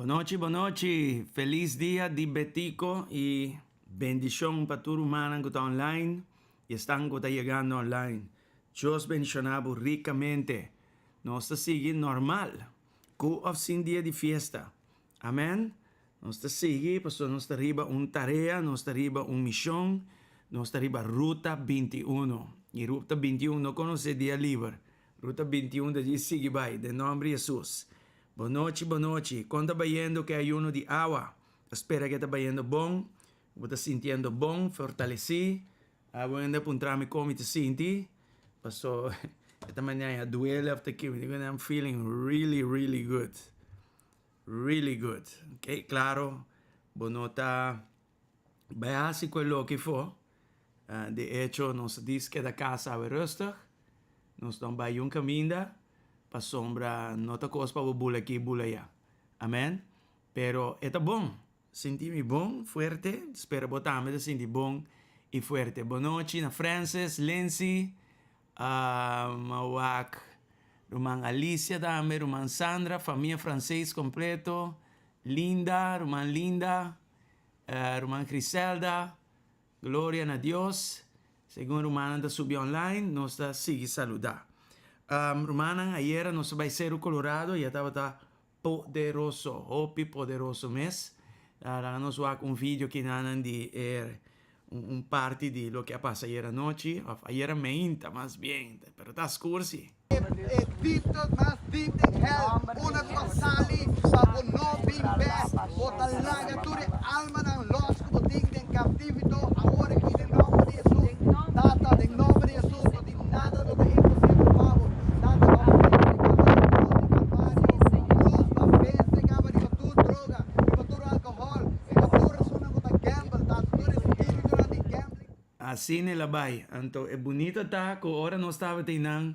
Bon nochi, bon nochi. Felis dia di Betico y bendicion pa tur rumannan cu ta online y esnan cu ta yegando online. Dios bendiciona bo ricamente. Nos ta sigui normal, cu of sin dia di fiesta. Amen. Nos ta sigui pasobra nos ta riba un tarea, nos ta riba un mision, nos ta riba Ruta 21. Y Ruta 21 no conoce dia liber. Ruta 21 ta djis sigui bai, den nomber di Jesus. Bon nochi, bon nochi. Kon ta bayendo ku e ayuno di awa? Ta spera ku e ta bayendo bon, ku bo ta sintiendo bon, fortalesí. Abo hende a puntra mi kon mi ta sinti, paso e ta manera a duele of ta ki. Mi di ku I'm feeling really, really good. Really good. Ok, klaro, bo no ta bai hasi ku e loke afó. De echo, nos a dis keda kas awe rustig. Nos no bai yun kaminda, pasobra no ta kos pa bo bula aki bula aya. Amen. Pero e ta bon. Sinti mi bon, fuerte. Spera bo tambe ta sinti bon i fuerte. Bonochi na Francis, Lindsay, Mawak, ruman Alicia tambe, ruman Sandra, famia Frances kompleto, Linda, ruman Linda, ruman Griselda. Gloria na Dios. Segun rumannan ta subi online, nos ta sigui saluda. Rumannan, ayera nos a bai Seru Colorado y a tabata poderoso, hopi poderoso mes. Laga nos wak un video kinanan di e un parti di loke a pasa ayera nochi, of ayera meinta mas bien, pero ta skur si. E diepte mas diep den hel, unda ku a sali pa bo no bin bek. Bo ta laga tur e almanan los ku bo tin den kaptivito awor aki den nomber di Hesus. Tata, den nomber di Hesus, no tin nada lo ta imposibel pa bo. Tata, bo a vense kaba di krus di Kalvario. Krus bo a vense kaba riba tur droga, riba tur alkohòl, riba tur esunnan ku ta gamble, Tata, tur e spiritunan di gambling. Asina el a bai. Anto e bunita ta ku ora nos tabata einan,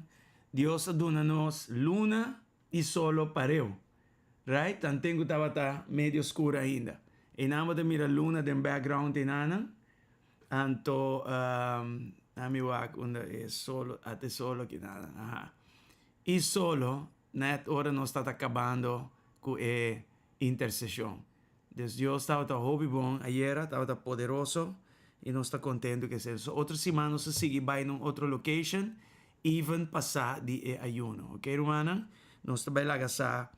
Dios a duna nos luna i solo pareu. Right? Tanten ku tabata medio skur ainda. Einan bo ta mira luna den background einanan. Anto ami wak unda e solo, ata e solo kinanan. Aha. I solo net ora nos tabata kabando ku e interseshon. Dus Dios tabata hopi bon ayera, tabata poderoso y nos ta contento cu esey. So otro siman nos ta sigui bay na un otro location, even pasa di e ayuno. Ok rumannan? Nos ta bay laga sa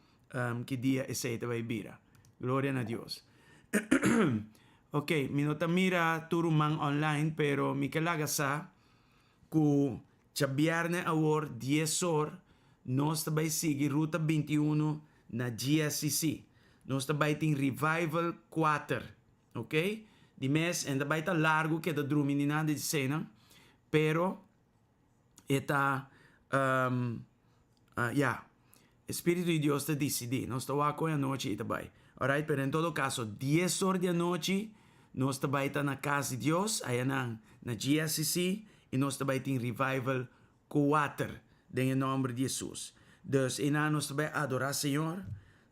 ki dia esey ta bay bira. Gloria na Dios. Ok, mi no ta mira tur ruman online, pero mi ke laga sa cu djabierne awor dies or nos ta bay sigui Ruta 21 na GSCC. Nos ta bai tin revival kuater, ok? Di mes en ta bai ta largu keda drumi ni nada di eseinan, pero e ta ya, e Spiritu di Dios ta disidí. Nos ta wak hoy anochi i ta bai. Alright, pero en todo kaso dies or di anochi nos ta bai ta na kas di Dios ayanan na GSCC i nos ta bai tin revival Kuater, den e nòmber di Hesus. Dus einan nos ta bai adorá Señor,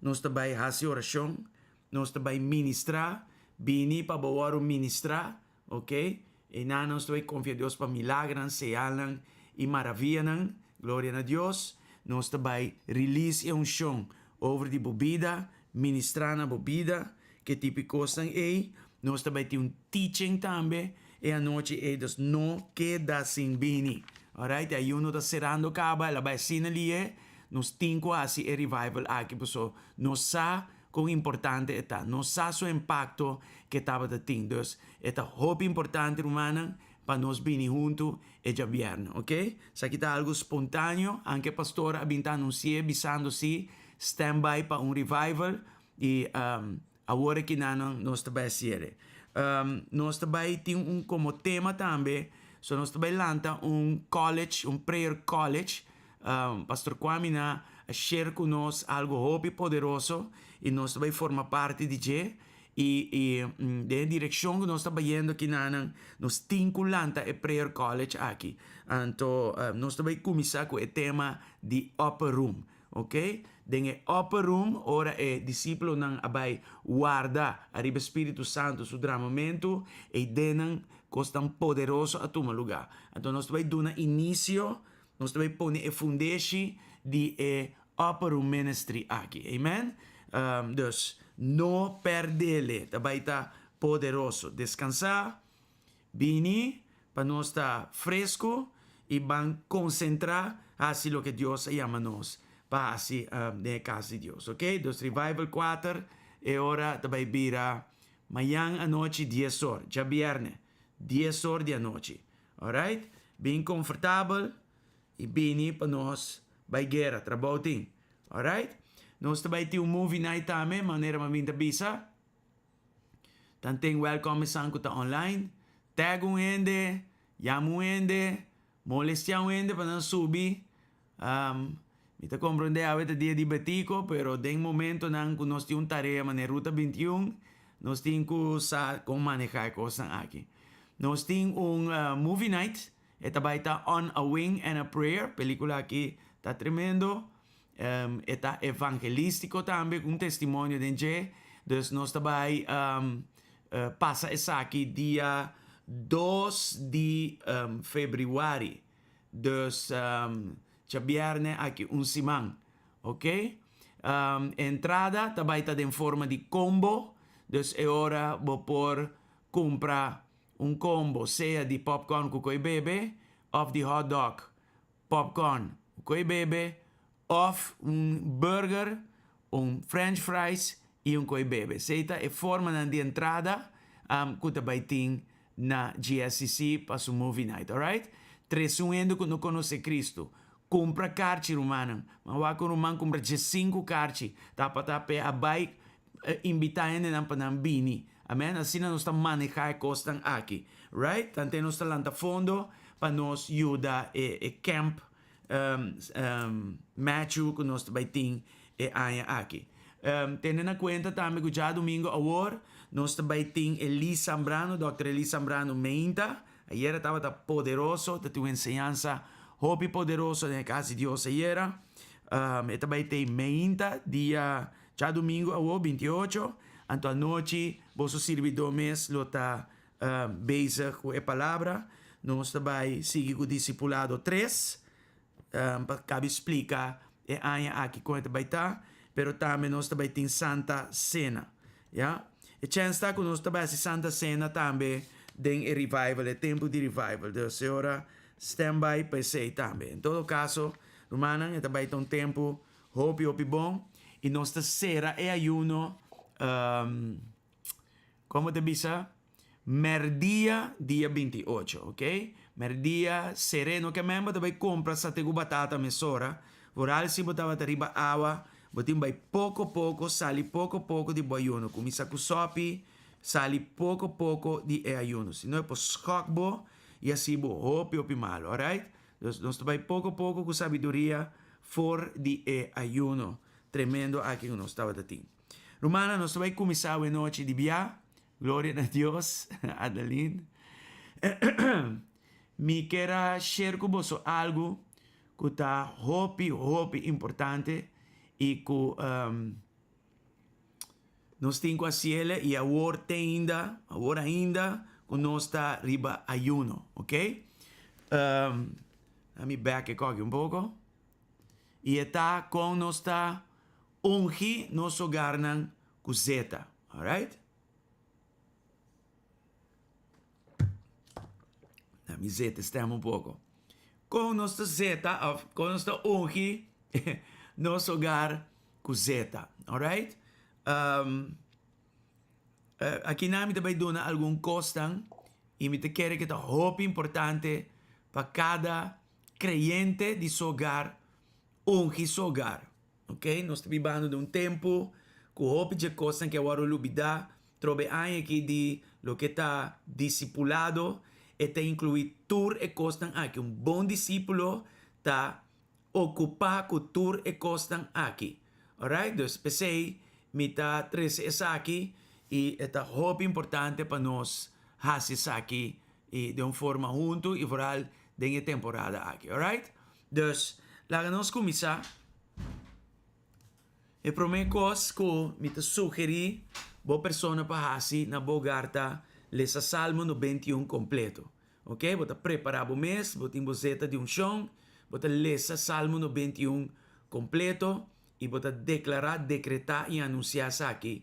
nos ta bai hasi orashon, nos ta bai ministrá, bini pa bo wòrdu ministrá, ok. Einan nos ta bai konfia Dios pa milagernan, señalnan i maravianan, gloria na Dios. Nos ta bai release e unshon over di bo bida, ministrá na bo bida, ke tipo e kosnan ei. Nos ta bai tin un teaching tambe E anochi ei dus no keda sin bini. Alright, e ayuno ta serando kaba, el a bai asina lihe, nos tin ku hasi e revival aki paso nos sa kon importante e ta, nos sa su impakto ke tabata tin. Dus e ta hopi importante rumannan pa nos bini huntu e djabièrnè, ok. Esaki ta algu spontaneo, anke pastor a bin ta anunsi'é bisando si stand by pa un revival i Awor aki nan nos ta bai hasiel. Nos ta bai tin un komo tema tambe, so nos ta bai lanta un college, un prayer college. Pastor Kwamina a share ku nos algu hopi poderoso i nos ta bai forma parti di dje. I i den e direkshon ku nos ta bayendo aki nan, nos tin ku lanta e prayer college aki. Anto nos ta bai kuminsá ku e tema di upper room. Ok, den e upper room, ora e disípulonan a bai warda ariba e Spiritu Santu su dramamentu, eidennan kosnan poderoso a tuma lugá. Anto nos ta bai duna inisio, nos ta bai pone e fundeshi di e upper room ministry aki. Amen. Dus, no perdele, ta bai ta poderoso. Descansá, bini pa nos ta fresco y ban concentrá haci loke Dios a yama nos pa haci den e cas di Dios. Ok, dus Revival 4 e ora ta bai bira mañan anochi dies or, djabierne, dies or di anochi. Alright, bin comfortabel y bini pa nos bai guera, trabou tin. Alright, nos ta bai tin un movie night tambe, manera mi a bin ta bisa. Tanten welcome esan cu ta online. Tag un hende, yama un hende, molestia un hende pa nan subi. Um, mi ta comprende awe ta dia di Betico, pero den momentonan cu nos tin un tarea manera Ruta 21, nos tin cu sa con maneha e cosnan aki. Nos tin un movie night, e ta bay ta On a Wing and a Prayer, pelicula aki ta tremendo. E ta evangelistico tambe cu un testimonio den dje, dus nos ta bay pasa esaki dia dos di februari, dus djabierne aki un siman, ok. Entrada ta bay ta den forma di combo, dus e ora bo por cumpra un combo sea di popcorn cu coy bebe of di hot dog popcorn ku e bebe òf un burger, un french fries i un ku e bebe. Esei ta e formanan di entrada ku ta bai tin na GSCC pa su movie night, alright? Trese un hende ku no konosé Kristu. Kumpra karchi, rumannan. Mi a wak un ruman kumpra diesinku karchi. Tabata p'e a bai invitá hendenan pa nan bini. Amen. Asina nos ta manehá e kosnan aki. Right? Tante nos ta lanta fondo pa nos yuda e e camp Matthew ku nos ta bai tin e aña aki. Tene na kuenta tambe ku djadumingu awor nos ta bai tin Elis Zambrano, Dòkter Elis Zambrano meinta. Ayera tabata poderoso, ta tin un enseñansa hopi poderoso den e kas di Dios ayera. E ta bai tei meinta dia djadumingu awor 28, anto anochi boso sirbidó mes lo ta bezig ku e palabra. Nos ta bai sigui ku Disipulado tres pa kabi splika e aña aki kon e ta bai ta, pero tambe nos ta bai tin Santa Sena, ya. E chèns ta ku nos ta bai hasi Santa Sena tambe den e revival, e tempu di revival. Dus e ora stand by pa esei tambe. En todo kaso, rumannan, e ta bai ta un tempu hopi hopi bon i nos ta sera e ayuno. Como ta bisa? Merdia dia 28, ok? Merdia sereno ke men bo ta bai compra sate ku batata mesora. Vooral si bo tabata riba awa, bo tin bai poko poko sali poko poko di bo ayuno. Kuminsa ku sopi, sali poko poko di e ayuno. Si no e por schok bo i hasi bo hopi hopi malo, alright? Dus nos ta bai poko poko ku sabiduria for di e ayuno tremendo aki ku nos tabata tin. Rumannan, nos ta bai kuminsá awe nochi di bia. Gloria na Dios, Adeline. Mi kier a share ku boso algu ku ta hopi, hopi importante i ku nos tin ku hasiele i awor te ainda, awor ainda ku nos ta riba ayuno, ok? Mi bek e koki un poko. I e ta kon nos ta Ungi nos hogarnan ku zeta. Alright? Na mi zeta stem un poko. Kon nos ta zeta of kon nos ta ungi nos hogar ku zeta. Alright? Um, aki na mi ta bai duna algun kosnan i mi ta kere ke ta hopi importante pa kada kreyente di su hogar ungi su hogar. Ok, nos ta bibando den un tempu ku hopi dje kosnan ke a wòrdu lubidá. Trobe aña aki di loke ta disipulado, e ta inkluí tur e kosnan aki. Un bon disípulo ta okupá ku tur e kosnan aki. Alright, dus p'esei mi ta trese esaki i e ta hopi importante pa nos hasi esaki i den un forma huntu i vooral den e temporada aki. Alright, dus laga nos kuminsá. E promé kos ku mi ta sugerí bo persona pa hasi na bo hogar ta lesa Salmo 91 kompleto. Ok, bo ta prepará bo mes, bo tin bo zeta di unshon, bo ta lesa Salmo 91 kompleto. I bo ta deklará, dekretá i anunsiá esaki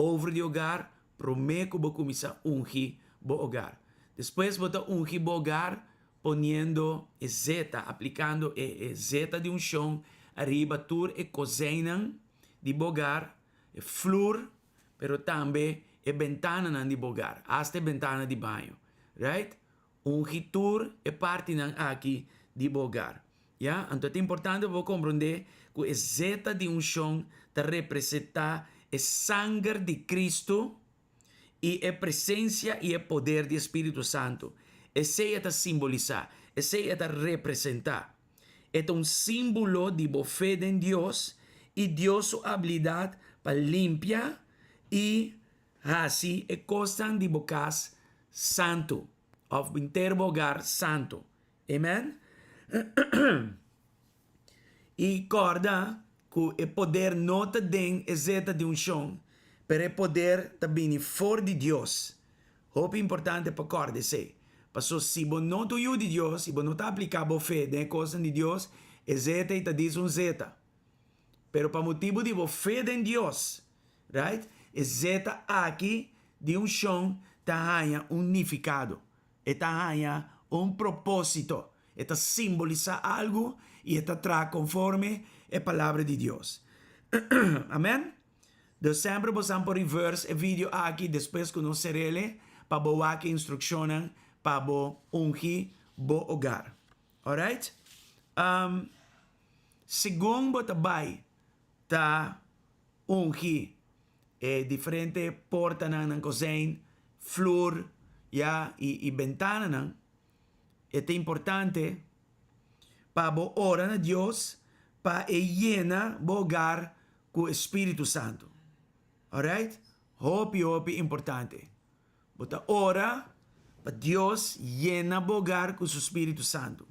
over di hogar promé ku bo kuminsá ungi bo hogar. Despues bo ta ungi bo hogar poniendo e zeta, aplikando e e zeta di unshon ariba tur e kozeinnan di bo hogar, e flur, pero tambe e bentananan di bo hogar, asta e bentana di baño. Right? Ungi tur e partinan aki di bo hogar. Ya, anto ta importante pa bo komprondé ku e zeta di unshon ta representá e sanger di Kristu i e presensia i e poder di e Spiritu Santu. Esei e ta simbolisá, esei e ta representá. E ta un símbolo di bo fe den Dios i Dios su abilidat pa limpia i Hasi e kosnan di bo kas santu, òf henter bo hogar santu. Amen. I kòrda ku e poder no ta den e zeta di unshon, pero e poder ta bini for di Dios. Hopi importante pa kòrda esei. Paso si bo no ta un yu di Dios i bo no ta apliká bo fe den e kosnan di Dios, e zeta ei ta dis un zeta. Pero pa motibu di bo fe den Dios, right, e zeta aki di unshon ta haña un nifikado, e ta haña un propósito, e ta simbolisá algu i e ta traha konforme e Palabra di Dios. Amen? Dus semper bo san por reverse e video aki despues ku nos ser'ele pa bo wak e instrukshonnan pa bo ungi bo ogar. Alright? Um, segun bo ta bai ta ungi e diferente portanan nan kozijn, flur, ya, i, i bentananan, e ta importante pa bo ora na Dios pa e yena bo hogar ku e Spiritu Santu. Alright? Hopi, hopi importante. Bo ta ora pa Dios yena bo hogar ku su spiritu santu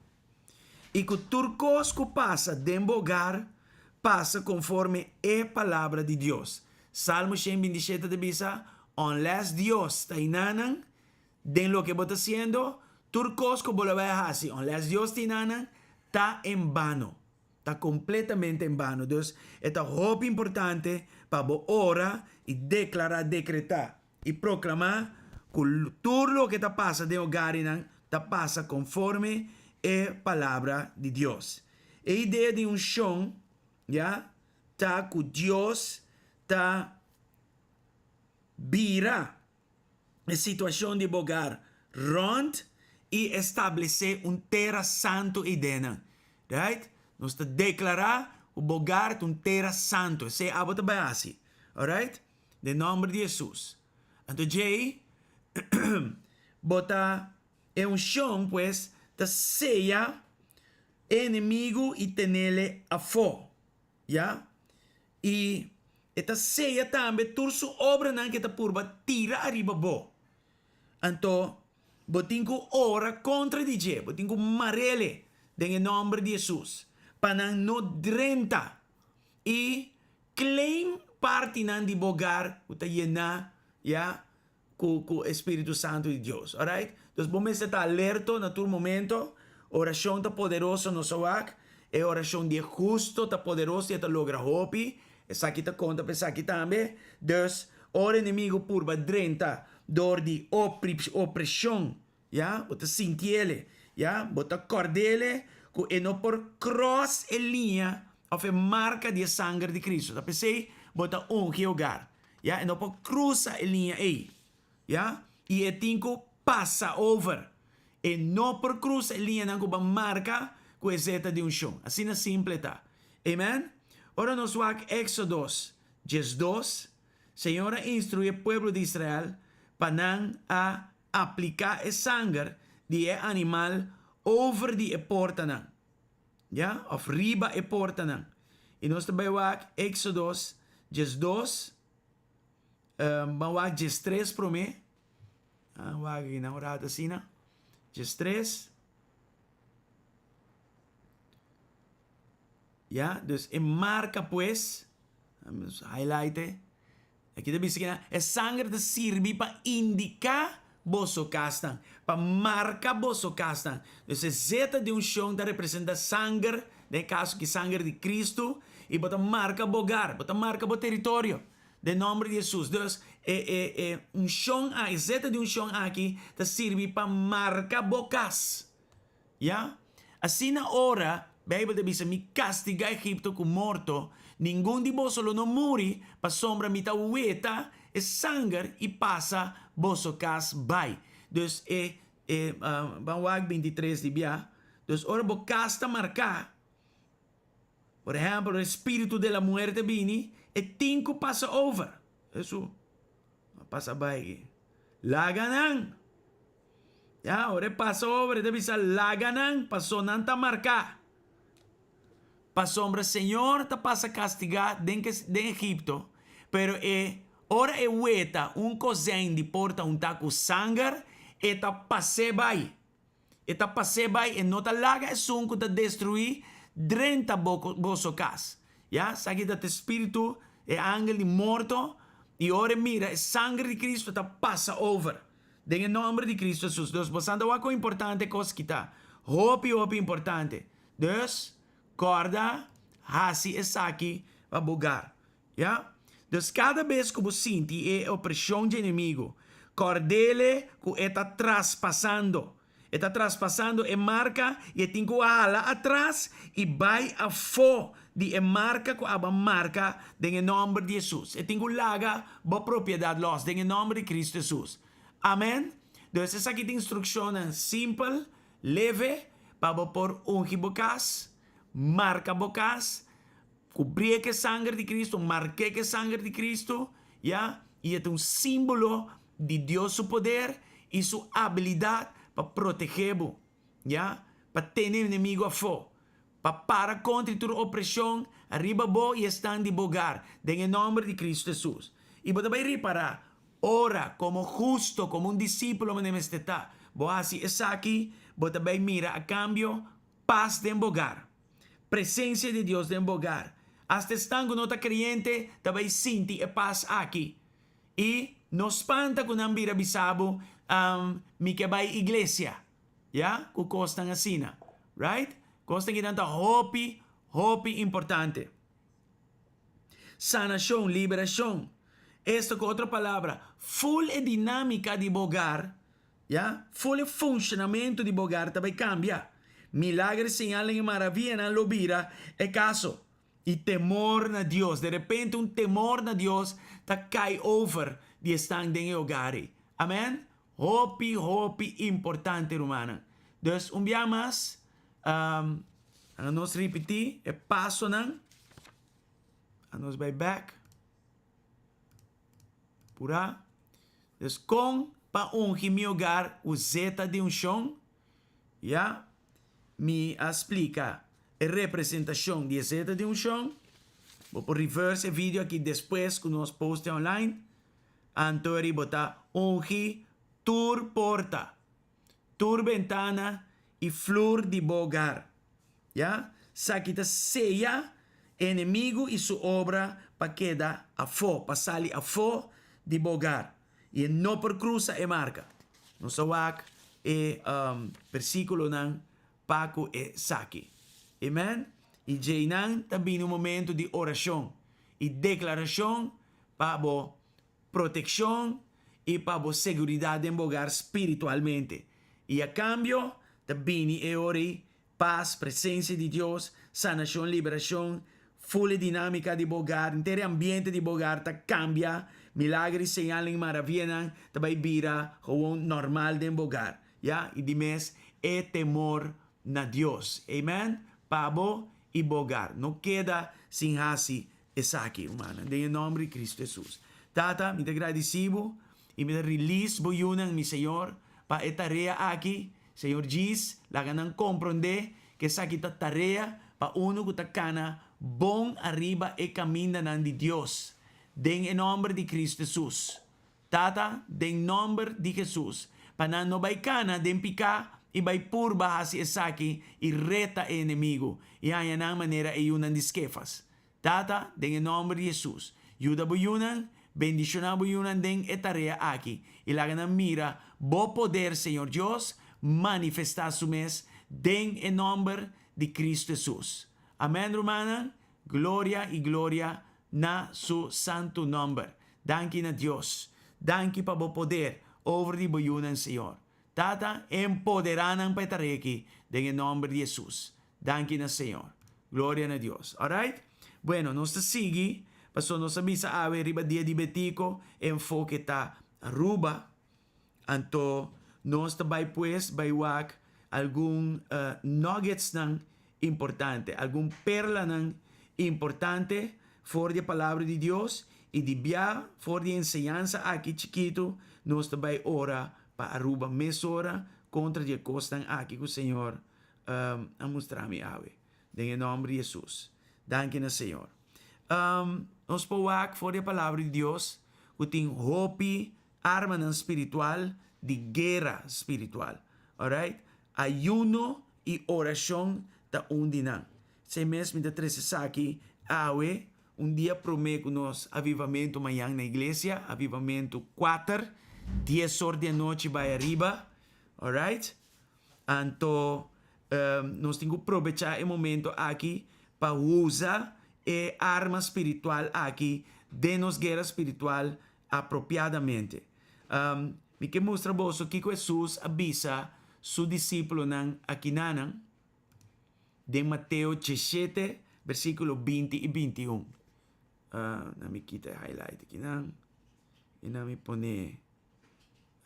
i ku tur kos ku pasa den bo hogar pasa konforme e Palabra di Dios. Salmo 127 ta bisa, Unless Dios ta inanan den loke bo ta hasiendo, tur kos ku bo lo bai a hasi, unless Dios ta inanan, ta en bano. Ta completamente en bano. Dus e ta hopi importante pa bo ora i declara, decreta i proclama cu tur loke ta pasa den hogarinan ta pasa conforme e Palabra di Dios. E idea di uncion, ya, ta cu Dios ta bira e situacion di bo hogar rond i establece un tera santo eidennan. Right? Nos ta declara cu bo hogar ta un tera santo. Esey abo ta bay haci. Alright? Den nomber di Hesus. Anto djei bo ta e unshon pues ta seya e enemigu i tenele afó. Ya. I e ta seya tambe tur su obranan ke ta purba tira ariba bo. Anto bo tin ku ora kontra di dje, bo tin ku marele den e nomber di Hesus pa nan no drenta i claim partinan di bo hogar ku ta yená ya ku ku e Spiritu Santu di Dios. Alright? Dus bo mester ta alerto na tur momento. Orashon ta poderoso nos a wak. E orashon di e husto ta poderoso i e ta logra hopi. Esaki ta konta pa esaki tambe. Dus ora enemigo purba drenta dor di opreshon Ya, bo ta sintiele, ya, bo ta kòrdele ku e no por kròs e liña òf e marka di e sanger di Kristu. Ta p'esei bo ta ungi e hogar. Ya, e no por krusa e liña ei. Ya, i e tin ku pasa over. E no por krusa e liñanan ku bo a marka ku e zeta di unshon. Asina simple ta. Amen. Ora nos wak Éksodos 12, Señor a instruí e pueblo di Israel pa nan a Apliká e sanger di e animal over di e portanan, ya, òf riba e portanan. I nos ta bai wak Éksodos 12, ban wak 13 promé, a wak aki nan un rato asina, 13, ya, dus e marka pues, highlight e. Aki ta bisa kina e sanger ta sirbi pa indiká boso kasnan, pa marka boso kasnan. Dus e zeta di unshon ta representá sanger, den e kaso aki sanger di Kristu, I bo ta marka bo hogar, bo ta marka bo teritorio den nòmber di Hesus. Dus, e e e unshon aki, e zeta di unshon aki ta sirbi pa marka bo kas. Ya. Asina ora Beibel ta bisa, Mi kastigá Egipto ku morto, ningun di boso lo no muri, pasobra mi ta weta e sanger i pasa boso kas bai. Dus e e ban wak bintitres di bia. Dus ora bo kas ta marká, por ehèmpel, ora e spiritu de la muerte bini, e tin ku pasa over. Hesu, a pasa bai aki. Laga nan! Ya, ora e pasa over, e ta bisa, Laga nan, paso nan ta marká. Pasobra Señor ta pasa kastigá den den Egipto, pero e ora e weta un kozijn di porta huntá ku sanger, e ta pas'é bai. E ta pas'é bai, e no ta laga esun ku ta destruí drenta boso kas. Ya, esaki ta te spiritu, e angel di morto, i ora e mira e sanger di Cristo ta pasa over. Den e nomber di Cristo Jesus. Dus bosan ta wak kon importante e kos ki ta. Hopi hopi importante. Dus, kòrda hasi esaki pa bo gar. Ya? Dus kada bes ku bo sinti e opreshon dje enemigu, kòrd'ele ku e ta traspasando. E ta traspasando e marka i e tin ku hala atras i bai afó di e marka ku aba marka den e nòmber di Hesus. E tin ku laga bo propiedat lòs den e nòmber di Kristu Hesus. Amen. Dus esaki ta instrukshonnan simpel, leve, pa bo por ungi bo kas, marka bo kas, kubrié ku e sanger di Kristu, mark'é ku e sanger di Kristu, ya, i e ta un símbolo di Dios su poder i su abilidat pa protegé bo, ya, pa tene enemigu afó, pa para kontra di tur opreshon riba bo i esnan di bo hogar, den e nòmber di Kristu Hesus. I bo ta bai ripará, ora, komo husto, komo un disípulo manera mester ta, bo hasi esaki, bo ta bai mira a kambio pas den bo hogar, presensia di Dios den bo hogar. Asta esnan ku no ta kreyente ta bai sinti e pas aki. I no spanta ku nan bira bisa bo, Mi ke bai iglesia. Ya, ku kosnan asina. Right? Kosnan kinan ta hopi, hopi importante. Sanashon, liberashon. Esto ku otro palabra, ful e dinámika di bo hogar, ya, ful e funshonamentu di bo hogar ta bai kambia. Milager, señalnan i maravianan lo bira e kaso. I temor na Dios. De repente un temor na Dios ta kai over di esnan den e hogar ei. Amen? Hopi, hopi importante, rumannan. Dus, un bia mas, laga nos ripití e pasonan. A nos bai bek. Purá. Dus, kon pa ungi mi hogar ku zeta di unshon? Ya. Mi a splika e representashon di e zeta di unshon. Bo por reverse e video aki despues ku nos poste online. Anto eri bo ta ungi tur porta, tur bentana i flur di bo hogar. Ya, saki ta seya enemigu i su obra pa keda afó, pa sali afó di bo hogar. I e no por krusa e marka. Nos a wak e bersíkulonan pa ku esaki. Amen. I djeinan ta bini un momentu di orashon i deklarashon pa bo protekshon i pa bo seguridat den bo hogar spiritualmente. I a kambio ta bini e ora ei Pas, presencia di Dios, sanacion, liberacion, full e dinamica di bo hogar, henter e ambiente di bo hogar ta cambia, milager y señalnan y maravianan ta bay bira gewoon normal den bo hogar, ya, y di mes e temor na Dios, amen, pa bo y bo hogar, no keda sin haci esaki, rumannan, den e nomber di Cristo Jesus. Tata, mi ta gradici bo y mi ta release bo yunan, mi Señor, pa e tarea aki, Señor Djis, laga nan komprondé ku esaki ta tarea pa unu ku ta kana bon ariba e kamindanan di Dios. Den e nòmber di Kristu Hesus. Tata, den nòmber di Hesus, pa nan no bai kana den piká i bai purba hasi esaki i reta e enemigu i haña nan manera e yunan di Skefas. Tata, den e nòmber di Hesus, yuda bo yunan, bendishoná bo yunan den e tarea aki, i laga nan mira Bo poder, Señor Dios, manifestá su mes den e nòmber di Kristu Hesus. Amèn, rumannan. Gloria i gloria na Su santu nòmber. Danki na Dios. Danki pa Bo poder over di Bo yunan, Señor. Tata, empoderá nan pa e tarea aki den e nòmber di Hesus. Danki na Señor. Gloria na Dios. Alright? Bueno, nos ta sigui, pasobra nos a bisa awe riba Dia di Betico, e enfoke ta Aruba. Anto nos ta bai pues bai wak algun nuggetsnan importante, algun perlanan importante for di e Palabra di Dios i di bia for di e enseñansa aki chikitu nos ta bai ora pa Aruba mesora kontra di e kosnan aki ku Señor a mustra mi awe. Den e nòmber di Hesus. Danki na Señor. Nos por wak for di e Palabra di Dios ku tin hopi armanan spiritual di guera spiritual. Alright? Ayuno i orashon ta un di nan. Esei mes mi ta trese esaki awe, un dia promé ku nos avivamentu mañan na iglesia, avivamentu kuater, dies or di anochi bai ariba. Alright? Anto nos tin ku probechá e momento aki pa usa e arma spiritual aki den nos guera spiritual apropiadamente. Mi ke mustra boso kiko Hesus a bisa su disípulonan akinanan den Mateo diesshete, versíkulo binti i 21. Na mi kita e highlight akinan i na mi pone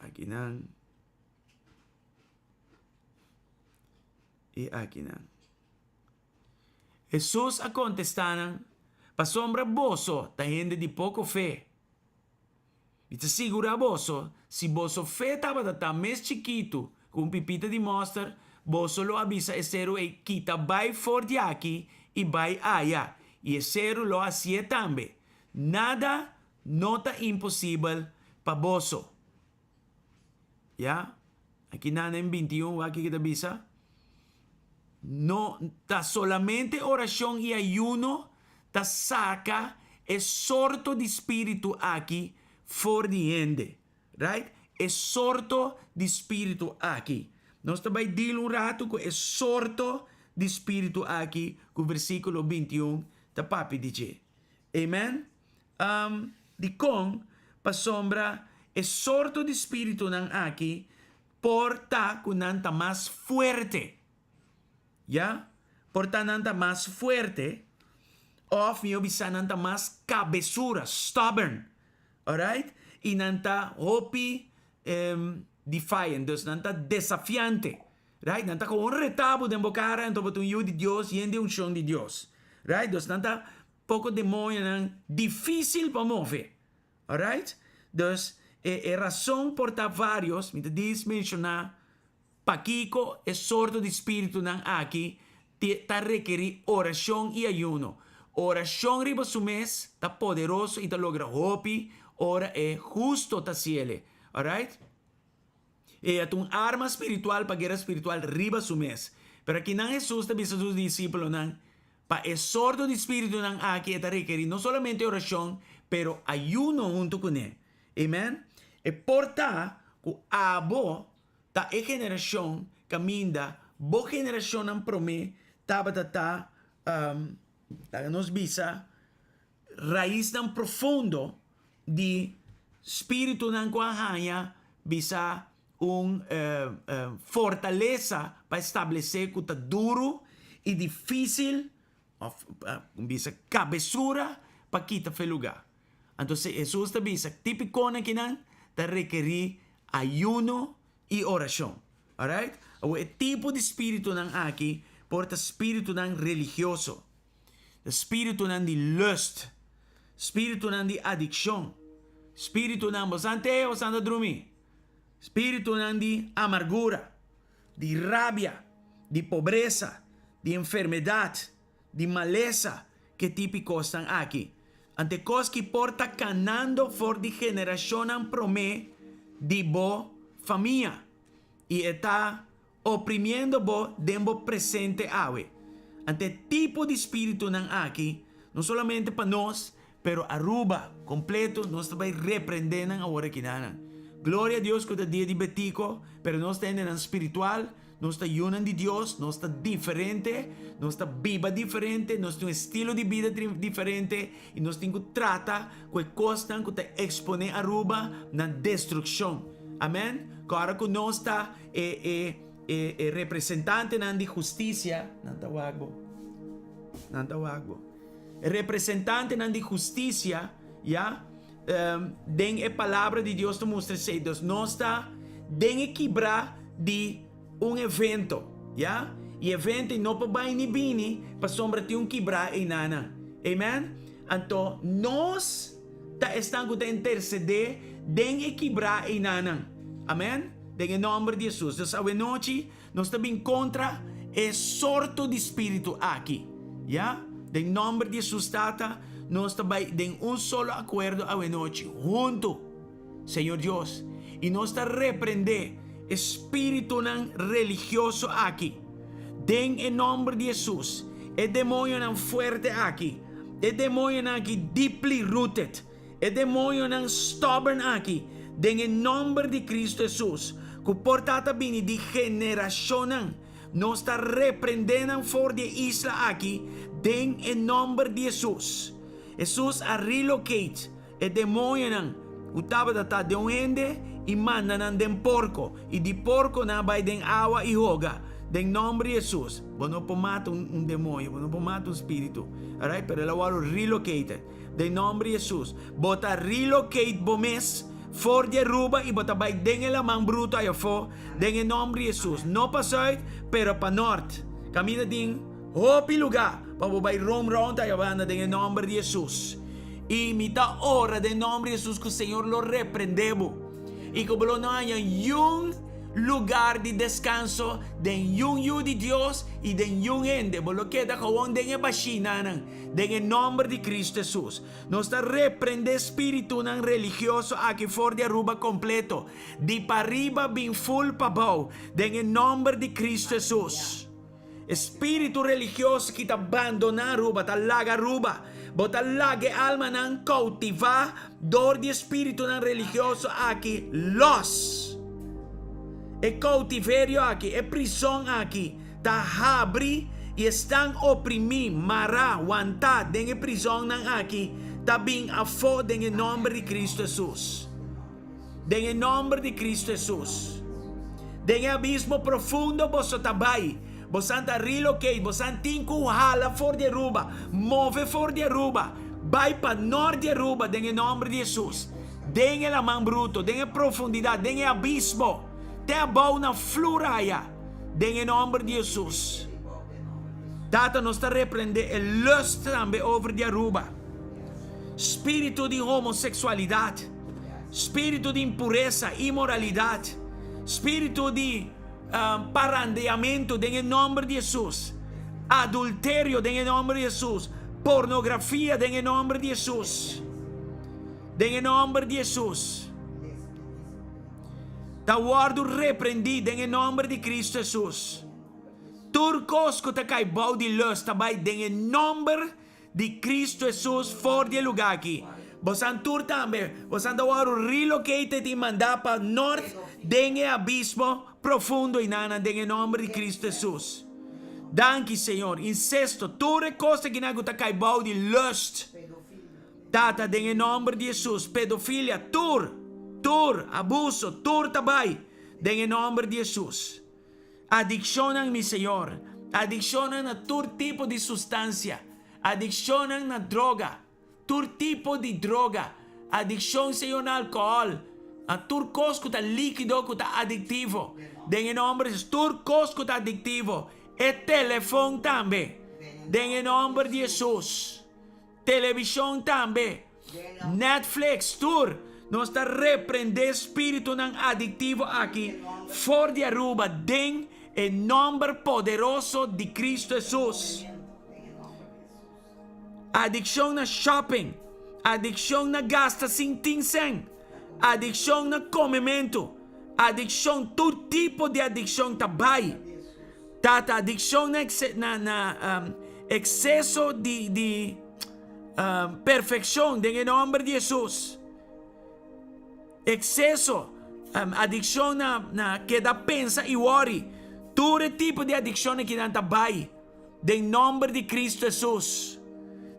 akinan i akinan. Hesus a kontestá nan, Pasobra boso ta hende di poko fe. Mi ta sigurá boso, si boso fe tabata ta mes chikitu ku un pipita di mòster, boso lo a bisa e seru ei, Kita bai for di aki i bai aya, i e seru lo hasié tambe. Nada no ta imposibel pa boso. Ya, aki nan den 21 wak kiko ta bisa? No ta solamente orashon i ayuno ta saka e sorto di spiritu aki for di hende. Right? E sorto di spiritu aki. Nos ta bai deal un ratu ku e sorto di spiritu aki ku versíkulo 21 ta papia di dje. Amen? Um, dikon? Pasobra e sorto di spiritunan aki por ta ku nan ta mas fuerte. Ya? Por ta nan ta mas fuerte, òf mihó bisa nan ta mas kabesura, stubborn. Alright? I nan ta hopi um, defiant, dus nan ta desafiante. Right? Nan ta gewoon reta bo den bo kara, anto bo ta un yu di Dios, yen di unshon di Dios. Right? Dus nan ta Poko demoñonan difísil pa move. Alright? Dus, e e rason por ta vários, mi ta dis menshoná pakiko e sorto di spiritunan aki ta rekerí orashon i ayuno. Orashon riba su mes ta poderoso i ta logra hopi ora e husto ta siele. Alright? E a ta un arma spiritual pa guera spiritual riba su mes. Pero akinan Hesus ta bisa su disípulonan, Pa e sorto di spiritunan aki e ta rekerí no solamente orashon, pero ayuno huntu kuné. Amen. E por ta ku abo ta e generashon kaminda bo generashonnan promé tabata ta, laga nos bisa, raisnan profundo di spiritunan ku a haña bisa un fortalesa pa establesé ku ta duru i difísil òf bisa kabesura pa kita fe lugá. Anto Hesus ta bisa típikonan kinan ta rekerí ayuno i orashon. Alright? Awor e tipo di spiritunan aki por ta spiritunan religioso. Spiritunan di lust, spiritunan di adikshon, spiritunan, bo san te o san ta drumi? Spiritunan di amargura, di rabia, di pobresa, di enfermedat, di malesa, ke tipi kosnan aki. Ante kos ki por ta kanando for di generashonnan promé di bo famia i e ta oprimiendo bo den bo presente awe. Ante e tipo di spiritunan aki, no solamente pa nos, pero Aruba completo, nos ta bay reprende nan awor aki nanan. Gloria a Dios cu ta dia di Betico, pero nos ta hendenan spiritual, Nos ta yunan di Dios, nos ta diferente, nos ta biba diferente, nos tin un estilo di bida diferente y nos tin cu trata cu e cosnan cu ta expone Aruba na destruccion. Amen. Cu ora cu nos ta e e e e representantenan di husticia, nan ta wak bo. Nan ta wak bo. E representantenan di husticia, ya, Den e Palabra di Dios ta mustra esei. Dus nos ta den e kibra di un evento, ya? I evento ei no por bai ni bini pasobra tin un kibra einanan. Amen? Anto nos ta esnan ku ta intersedé den e kibra einanan. Amen? Den e nòmber di Hesus. Dus awenochi nos ta bin kontra e sorto di spiritu aki. Ya? Den nòmber di Hesus Tata, nos ta bai den un solo akuerdo awenochi, huntu, Señor Dios, i nos ta reprendé e spiritunan religioso aki, den e nòmber di Hesus, e demoñonan fuerte aki, e demoñonan aki deeply rooted, E demoñonan stubborn aki, den e nomber di Cristo Hesus, cu por ta ta bini di generacionnan, nos ta reprende nan for di e isla aki den e nomber di Hesus. Hesus a relocate e demoñonan cu tabata ta den un hende y manda nan den porco, y di porco nan a bay den awa y hoga, den nomber di Hesus. Bo no por mata un demoño, bo no por mata un spiritu, alright, pero el a worde relocated. Den nomber di Hesus, bo ta relocate bo mes for di Aruba y bo ta bay den e laman bruto ay afo den e nomber di Hesus. No pa zuid, pero pa nort. Caminda tin hopi lugar pa bo bay roam round ay abanda den e nomber di Hesus. Y mi ta ora den nomber di Hesus cu Señor lo reprende bo y cu bo lo no haña yun lugar di descanso den yun yu di Dios y den yun hende. Bo lo keda gewoon den e bashinanan. Den e nomber di Cristo Hesus, nos ta reprende spiritunan religioso aki for di Aruba completo, di pariba bin full pabou, den e nomber di Cristo Hesus. E spiritu religioso ki ta bandona Aruba, ta laga Aruba. Bo ta laga e almanan cautiva dor di e spiritunan religioso aki los. E cautiverio aki, e prison aki, ta habri i esnan oprimí, mará, wantá den e prizònnan aki ta bin afó den e nòmber di Kristu Hesus. Den e nòmber di Kristu Hesus. Den e abismo profundo boso ta bai. Bosan ta relocate, bosan tin ku hala for di Aruba, move for di Aruba, bai pa nòrt di Aruba den e nòmber di Hesus. Den e laman bruto, den e profundidat, den e abismo, te abou na flur aya. Den e nomber di Hesus. Tata nos ta reprende e lust tambe over di Aruba. Spiritu di homosexualidad, spiritu di impuresa, inmoralidad, spiritu di um, parandeamento den e nomber di Hesus. Adulterio den e nomber di Hesus. Pornografia den e nomber di Hesus. Den e nomber di Hesus. Ta wòrdu reprendí den e nòmber di Kristu Hesus. Tur kos ku ta kai bou di lus ta bai den e nòmber di Kristu Hesus for di e lugá aki. Bosan tur tambe, bosan ta wòrdu relocated i mandá pa nòrt den e abismo profundo einanan den e nòmber di Kristu Hesus. Danki, Señor. Insesto, tur e kos akinan ku ta kai bou di lust. Tata, den e nomber di Hesus, pedofilia, tur, tur, abuso, tur ta bai, den e nomber di Hesus. Adiccionnan, mi Señor, adiccionnan na tur tipo di sustancia, adiccionnan na droga, tur tipo di droga, adiccion, Señor, na alcohol, na tur cos cu ta liquido cu ta adictivo, den e nomber di Hesus, tur cos cu ta adictivo, e telefon tambe, den e nomber di Hesus. Televishon tambe. Netflix, tur. Nos ta reprende spiritunan adiktivo aki for di Aruba den e nomber poderoso di Cristo Hesus. Adikshon na shopping, adikshon na gasta sin tin sen, adikshon na komementu, adikshon, tur tipo di adikshon ta bai. Tata, adikshon na na na ekseso di di perfekshon den e nòmber di Hesus. Ekseso, adikshon na na keda pensa i wòri. Tur e tipo di adikshon akinan ta bai den nòmber di Kristu Hesus.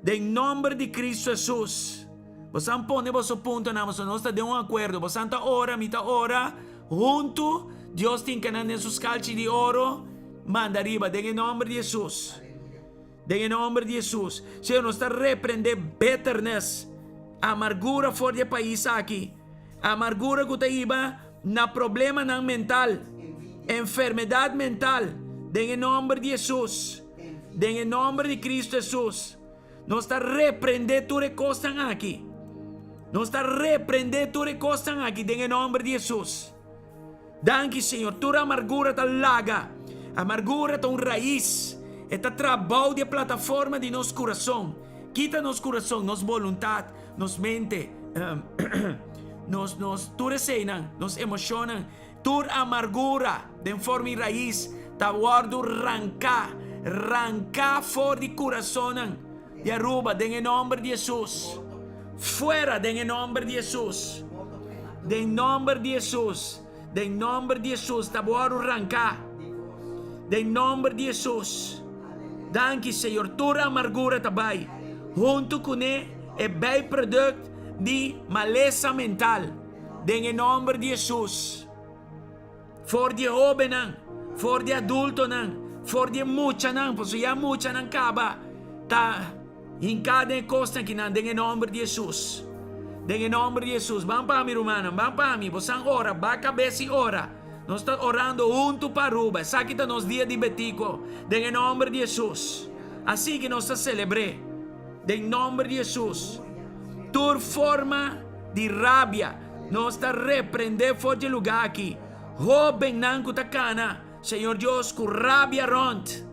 Den nòmber di Kristu Hesus. Bosan pone boso puntonan, pasobra nos ta den un akuerdo. Bosan ta ora, mi ta ora, huntu Dios tin kanan den su skalchi di oro manda riba den e nòmber di Hesus. Den e nòmber di Hesus. Señor, nos ta reprendé bitterness, amargura for di e pais aki. Amargura ku ta hiba na problemanan mental, enfermedat mental, den e nòmber di Hesus. Den e nòmber di Kristu Hesus. Nos ta reprendé tur e kosnan aki. Nos ta reprendé tur e kosnan aki den e nòmber di Hesus. Danki Señor, tur amargura ta laga. Amargura ta un rais. E ta trabou di e plataforma di nos kurason. Kita nos kurason, nos boluntat, nos mente, nos, nos, tur eseinan, nos emoshonnan. Tur amargura den forma i rais ta wòrdu ranká, ranká for di kurasonnan di Aruba den e nòmber di Hesus. Fuera den e nòmber di Hesus. Den nòmber di Hesus. Den nòmber di Hesus ta wòrdu ranká. Den nòmber di Hesus. Danki Señor, tur amargura ta bai huntu kuné e bijproduct di malesa mental. Den e nòmber di Hesus. For di e hóbennan, for di e adultonan, for di e muchanan, pasobra ya muchanan kaba ta hinká den e kosnan akinan, den e nòmber di Hesus. Den e nòmber di Hesus. Ban pa mi, rumannan, ban pa mi. Bosan ora, ba kabes i ora. Nos ta orando huntu pa Aruba. Esaki ta nos dia di Betico, den e nòmber di Hesus. Así ki nos ta selebr'é, den nòmber di Hesus. Tur forma di rabia nos ta reprendé for dje lugá aki. Hóbennan ku ta kana, Señor Dios, ku rabia rònt,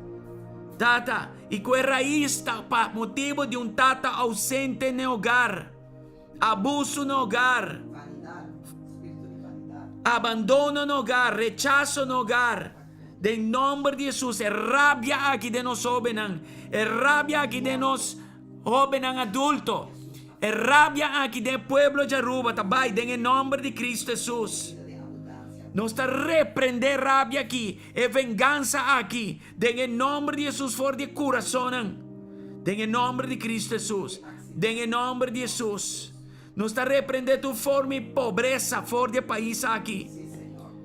Tata, i ku e rais ta pa motibu di un tata ousente n'e hogar, abusu na hogar, abandono na hogar, rechaso na hogar. Den nòmber di Hesus, e rabia aki den nos hóbennan, e rabia aki den nos hóbennan adulto, E rabia aki den e pueblo di Aruba ta bai den e nomber di Cristo Jesus. Nos ta reprende rabia aki, e vengansa aki, den e nomber di Jesus for di e curasonnan. Den e nomber di Cristo Jesus. Den e nomber di Jesus. Nos ta reprende tur forma di pobresa for di e pais aki.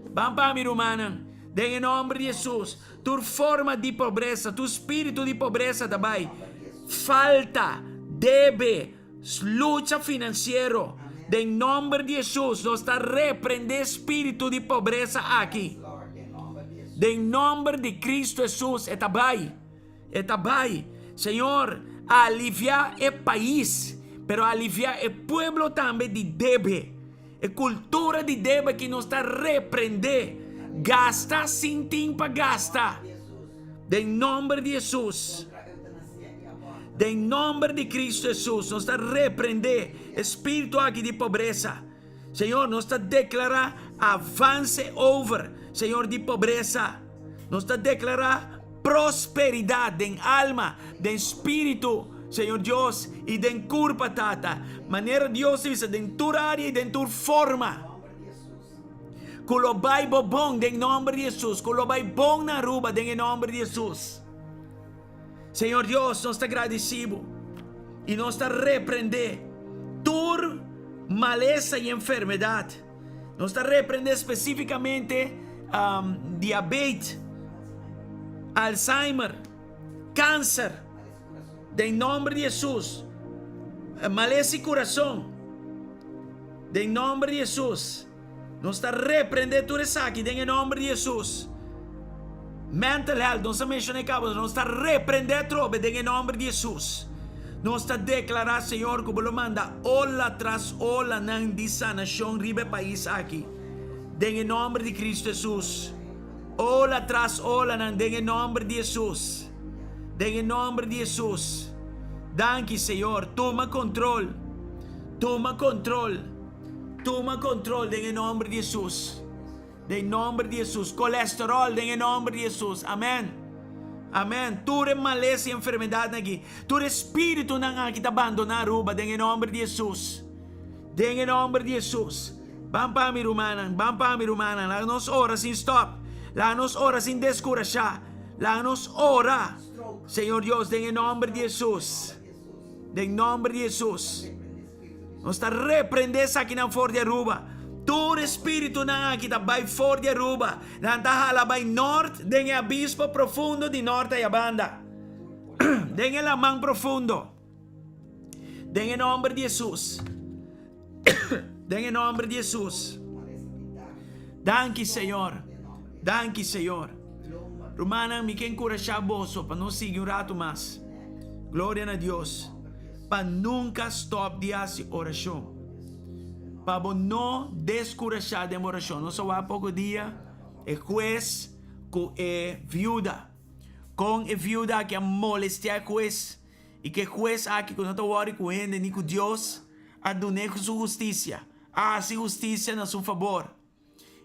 Ban pa mi rumannan. Den e nomber di Jesus. Tur forma di pobresa, tur spiritu di pobresa ta bai. Falta, debe, lucha finansiero. Den nomber di Hesus nos ta reprende spiritu di pobresa aki. Den nomber di Cristo Hesus e ta bai. E ta bai. Señor, alivia e pais, pero alivia e pueblo tambe di debe. E kultura di debe ki nos ta reprendé. Gasta sin tin pa gasta. Den nomber di Hesus. Den nomber di Cristo Hesus nos ta reprendé e spiritu aki di pobresa. Señor, nos ta deklará avanse over, Señor, di pobresa. Nos ta deklará prosperidat den alma, den spiritu, Señor Dios, i den kurpa, Tata. Manera Dios ta bisa, den tur área i den tur forma. Ku lo bai bo bon den nòmber di Hesus. Ku lo bai bon na Aruba den e nòmber di Hesus. Señor Dios, nos ta gradisí bo i nos ta reprendé tur malesa i enfermedat. Nos ta reprendé spesífikamente diabet, Alzheimer, kanser, den nòmber di Hesus, malesa di kurason, den nòmber di Hesus. Nos ta reprendé tur esaki den e nòmber di Hesus. Mental health, nos a menshoná e kaba, nos ta reprendé atrobe den e nòmber di Hesus. Nos ta deklará, Señor, ku bo lo manda ola tras olanan di sanashon riba e pais aki, den e nòmber di Kristu Hesus. Ola tras olanan den e nòmber di Hesus. Den e nòmber di Hesus. Danki, Señor. Tuma kontrol. Tuma kontrol. Tuma kontrol den e nòmber di Hesus. Den nòmber di Hesus. Kolesteròl den e nòmber di Hesus. Amèn. Amèn. Tur e malesa i enfermedatnan aki, tur e spiritunan aki ta bandoná Aruba den e nòmber di Hesus. Den e nòmber di Hesus. Ban pa mi rumannan, ban pa mi rumannan. Laga nos ora sin stòp. Laga nos ora sin deskurashá. Laga nos ora, Señor Dios, den e nòmber di Hesus. Den nòmber di Hesus. Nos ta reprendé esakinan for di Aruba. Tur espíritunan aki ta bai for di Aruba. Nan ta hala bai nort den e abismo profundo di nort ayabanda. Den e laman profundo. Den e nòmber di Hesus. Den e nòmber di Hesus. Danki, Señor. Danki, Señor. Rumannan, mi ke enkurashá boso pa nos sigui un ratu mas. Gloria na Dios. Pa nunka stòp di hasi orashon. Pa bo no deskurashá den bo orashon. Nos a wak poko dia e hues ku e viuda. Kon e viuda aki a molestiá e hues. I ku e hues aki ku no ta wòri ku hende ni ku Dios a dun'é su hustisia, a hasi hustisia na su fabor.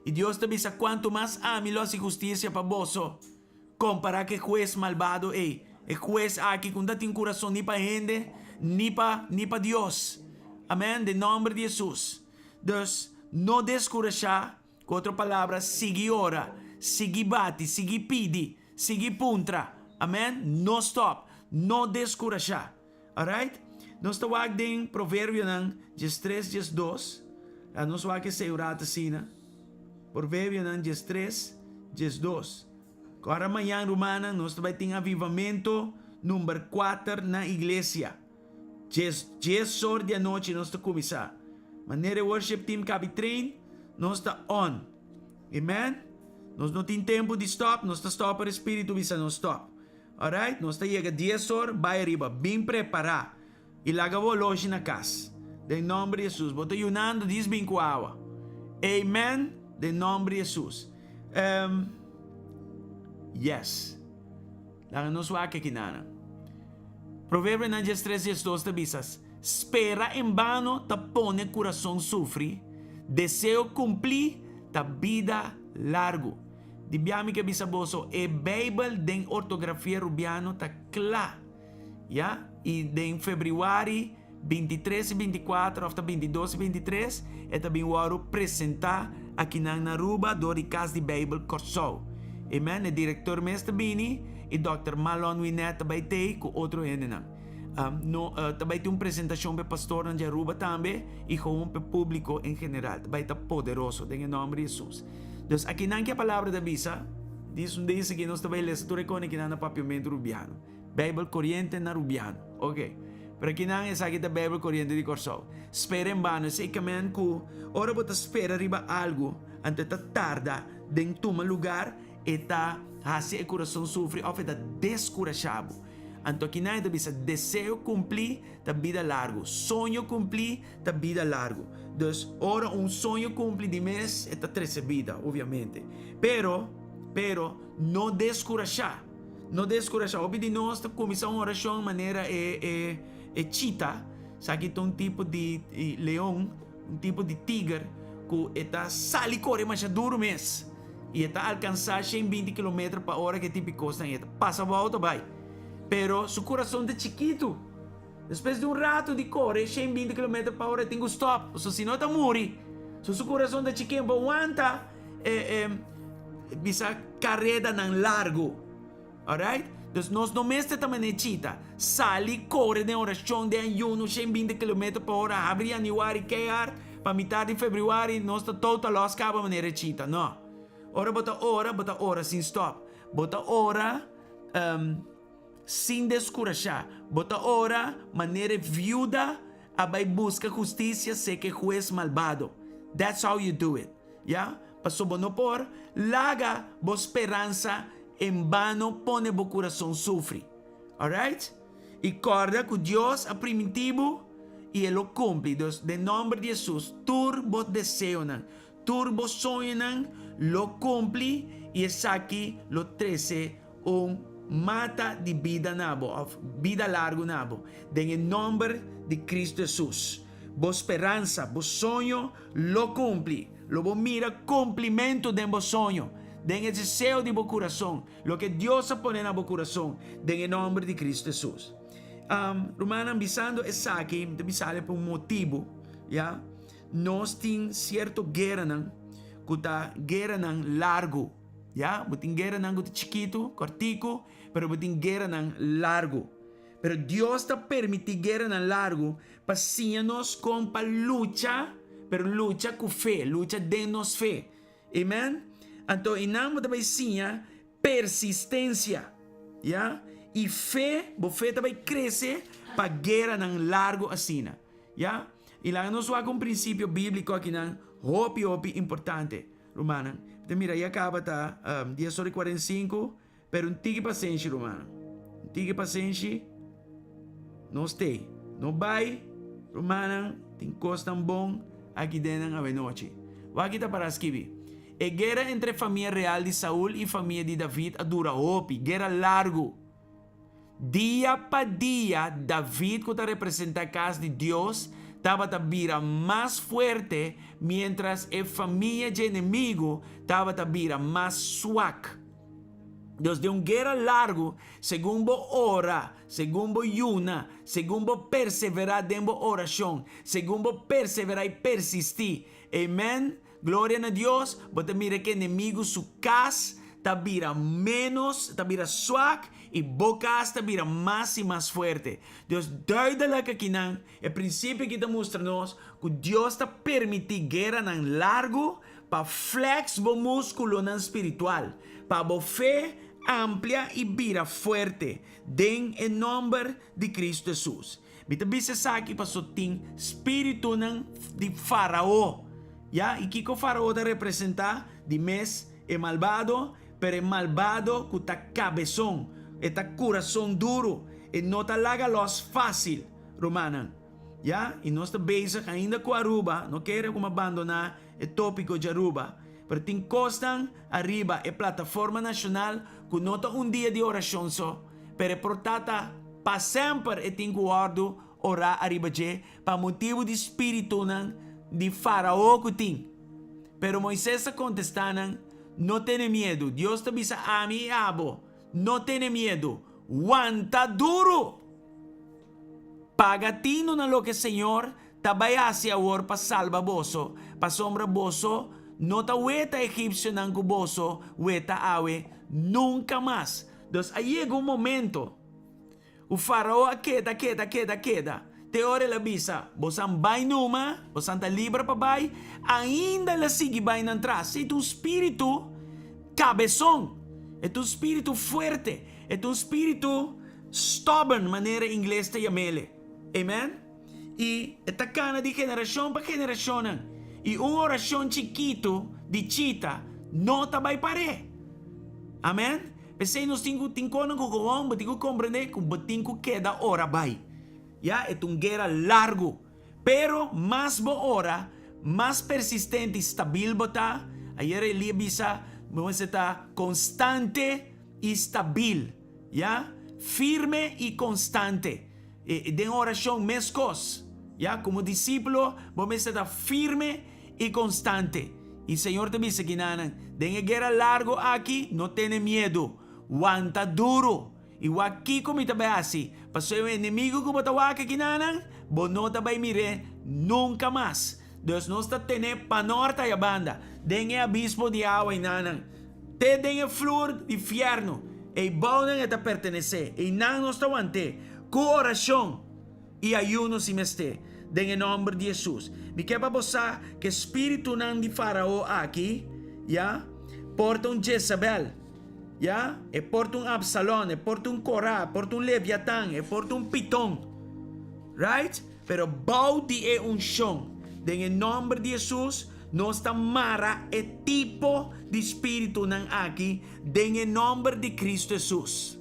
I Dios ta bisa, Kuantu mas ami lo hasi hustisia pa boso, kompará ku e hues malbado ei, e hues aki ku no ta tin kurason ni pa hende ni pa ni pa Dios. Amèn, den nòmber di Hesus. Dus, no deskurashá, ku otro palabra, sigui ora, sigui bati, sigui pidi, sigui puntra. Amèn, no stòp, no deskurashá. Alright? Nos ta wak den Proverbionan diestres diesdos. Laat nos wak esei un rato asina. Proverbionan diestres diesdos. Ku ora mañan rumannan nos ta bai tin avivamento number kuater na iglesia. Djes djes or di anochi nos ta kuminsá. Manera e worship team kabi train, nos ta on. Amen? Nos no tin tempu di stop, nos ta stop ora e Spiritu bisa nos stop. Alright, nos ta yega dies or, bai ariba, bin prepará i laga bo oloshi na kas. Den nòmber di Hesus. Bo ta yunando dis bin ku awa. Amen, den nòmber di Hesus. Um, yes. Laga nos wak aki nana. Proverbionan diestres diesdos ta bisa, Spera en bano ta pone kurason sufri, deseo kumplí ta bida largu. Di bia mi ke bisa boso, e Beibel den ortografia rubiano ta kla. Ya, i den febrüari bintitres i bintikuater òf ta bintidos i bintitres e ta bin wòrdu presentá akinan na Aruba dor di Kas di Beibel Kòrsou. Amen. E direktor mes ta bini i dòkter Malon Winet ta bai tei ku otro hendenan. No, ta bai tin un presentashon pa e pastornan di Aruba tambe i gewoon pa e públiko en general. Ta bai ta poderoso den e nòmber di Hesus. Dus akinan ki e palabra ta bisa, dis un dei sigui nos ta bai lesa tur e kone kinan na papiamentu rubiano. Beibel koriente na rubiano. Ok. Pero akinan esaki ta Beibel koriente di Kòrsou. Spera en bano, esei ke men ku ora bo ta spera riba algu, anto e ta tarda den tuma lugar, e ta hasi e kurason sufri òf e ta deskurashá bo. Anto akinan e ta bisa, deseo kumplí ta bida largu, soño kumplí ta bida largu. Dus, ora un soño kumpli di mes, e ta trese bida, obviamente. Pero, pero, no deskurashá. No deskurashá. Hopi di nos ta kuminsá un orashon manera e, e, e chita. Esaki ta un tipo di leon, un tipo di tiger, ku e ta sali kore masha duru mes. I e ta alkansá shen binti kilometer pa ora ku e tipo di kosnan. E ta pasa bo outo bai. Pero su kurason ta chikitu. Despues di un ratu di kore 120 kilometer pa ora e tin ku stòp, pasobra si no e ta muri. So su kurason ta chikin pa wanta e e bisa karedanan largu. Alright? Dus nos no mester ta manera chita, sali kore den orashon, den ayuno 120 kilometer pa ora, habri yanüari keihard, pa mitar di febrüari nos ta total lòs kaba manera chita. No. Ora bo ta ora, bo ta ora sin stòp. Bo ta ora Sin deskurashá, bo ta ora manera e viuda a bai buska hustisia seka e hues malbado. That's how you do it. Ya? Paso bo no por laga bo speransa en bano pone bo kurason sufri. Alright? I kòrda ku Dios a primintí bo i e lo kumpli. Dus, den nòmber di Hesus, tur bo deseonan, tur bo soñonan lo kumpli i esaki lo trese Un mata di bida na bo, òf bida largu na bo, den e nòmber di Kristu Hesus. Bo speransa, bo soño lo kumpli. Lo bo mira kumplimentu den bo soño, den e deseo di bo kurason, loke Dios a pone na bo kurason, den e nòmber di Kristu Hesus. Rumannan, bisando esaki, mi ta bisale pa un motibu, ya. Nos tin sierto gueranan ku ta gueranan largu. Ya, bo tin gueranan ku ta chikitu, kòrtiku, pero bo tin gueranan largu. Pero Dios ta permití gueranan largu pa siña nos kon pa lucha, pero lucha ku fe, lucha den nos fe. Amen? Anto einan bo ta bai siña persistensia, ya, i fe, bo fe ta bai krese pa gueranan largu asina. Ya? I laga nos wak un prinsipio bíbliko akinan hopi hopi importante, rumannan. Mi ta mira ya kaba ta dies ora i kuarenta i sinku, pero un tiki pasenshi, rumannan. Un tiki pasenshi, nos t'ei. No bai, rumannan, tin kosnan bon aki den nan awenochi. Wak ki ta para skibi, E guera entre famia real di Saul i famia di David a dura hopi, guera largu. Dia pa dia, David, ku ta representá kas di Dios, tabata bira mas fuerte, miéntras e famia dje enemigu tabata bira mas swak. Dus den un guera largu, segun bo ora, segun bo yuna, segun bo perseverá den bo orashon, segun bo perseverá i persistí, amen, Gloria na Dios, bo ta mira ku enemigu su kas ta bira ménos, ta bira swak, i bo kas ta bira mas i mas fuerte. Dios duidelijk akinan, e prinsipio aki ta mustra nos ku Dios ta permití gueranan largu pa flex bo múskulonan spiritual, pa bo fe amplia i bira fuerte den e nòmber di Kristu Hesus. Mi ta bisa esaki paso tin spiritunan di Farao. Ya, i kiko Farao ta representá? Di mes e malbado, pero e malbado ku ta kabeson, e ta kurason duru, e no ta laga lòs fásil, rumannan. Ya, i nos ta bezig ainda ku Aruba, no kere ku mi a bandoná e tópiko dje Aruba, pero tin kosnan ariba e plataforma nashonal ku no ta un dia di orashon so, Pero e por ta ta pa semper e tin ku wòrdu orá ariba dje pa motibu di spiritunan di Farao ku tin. Pero Moises a kontestá nan, No tene miedu, Dios ta bisa ami i abo, No tene miedu, wanta duru! Paga tinu na loke Señor ta bai hasi awor pa salba boso, pasobra boso no ta weta egipsionan ku boso weta awe nunka mas. Dus a yega un momento ku Farao a keda, keda, keda, keda, te ora el a bisa, Bosan bai numa, bosan ta liber pa bai. Ainda el a sigui bai nan tras. E ta un spiritu kabeson, e ta un spiritu fuerte, e ta un spiritu stubborn, manera ingles ta yam'ele. Amen. I e ta kana di generashon pa generashonnan. I un orashon chikitu di chita no ta bai par'é. Amen. P'esei nos tin ku tin konan ku gewoon bo tin ku komprendé ku bo tin ku keda ora bai. Ya, e ta un guera largu. Pero mas bo ora, mas persistente i stabil bo ta. Ayera Elie bisa, bo mester ta konstante i stabil. Ya, firme i konstante. E den orashon meskos. Ya, komo disípulo bo mester ta firme i konstante. I Señor ta bisa kinanan, Den e guera largu aki, no tene miedu. Wanta duru. I wak kiko mi ta bai hasi, pasobra e enemigu ku bo ta wak akinanan, bo no ta bai mir'é nunka mas. Dus nos ta tene panòrt aya banda, den e abismo di awa einanan, te den e flur di fièrnu. Ei bounan e ta pertenesé, einan nos ta want'é, ku orashon i ayuno si mester, den e nòmber di Hesus. Mi ke pa bo sa ku e spiritunan di Farao aki, ya, por ta un Jezabel, ya, e por ta un Absalon, e por ta un Korá, e por ta un Leviatan, e por ta un Piton. Right? Pero bou di e unshon, den e nòmber di Hesus, nos ta mara e tipo di spiritunan aki den e nòmber di Kristu Hesus.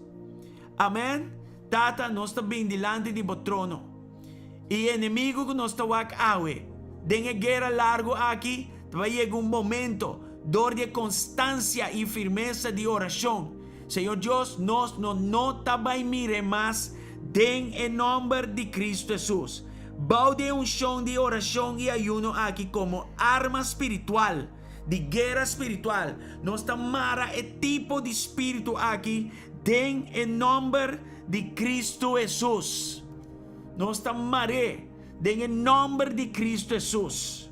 Amèn. Tata, nos ta bin dilanti di bo trono. I e enemigu ku nos ta wak awe, den e guera largu aki, ta bai yega un momento, dor di e konstansia i firmesa di orashon, Señor Dios, nos no no ta bai mir'é mas den e nòmber di Kristu Hesus. Bou di e unshon di orashon i ayuno aki komo arma spiritual, di guera spiritual, nos ta mara e tipo di spiritu aki den e nòmber di Kristu Hesus. Nos ta mar'é den e nòmber di Kristu Hesus.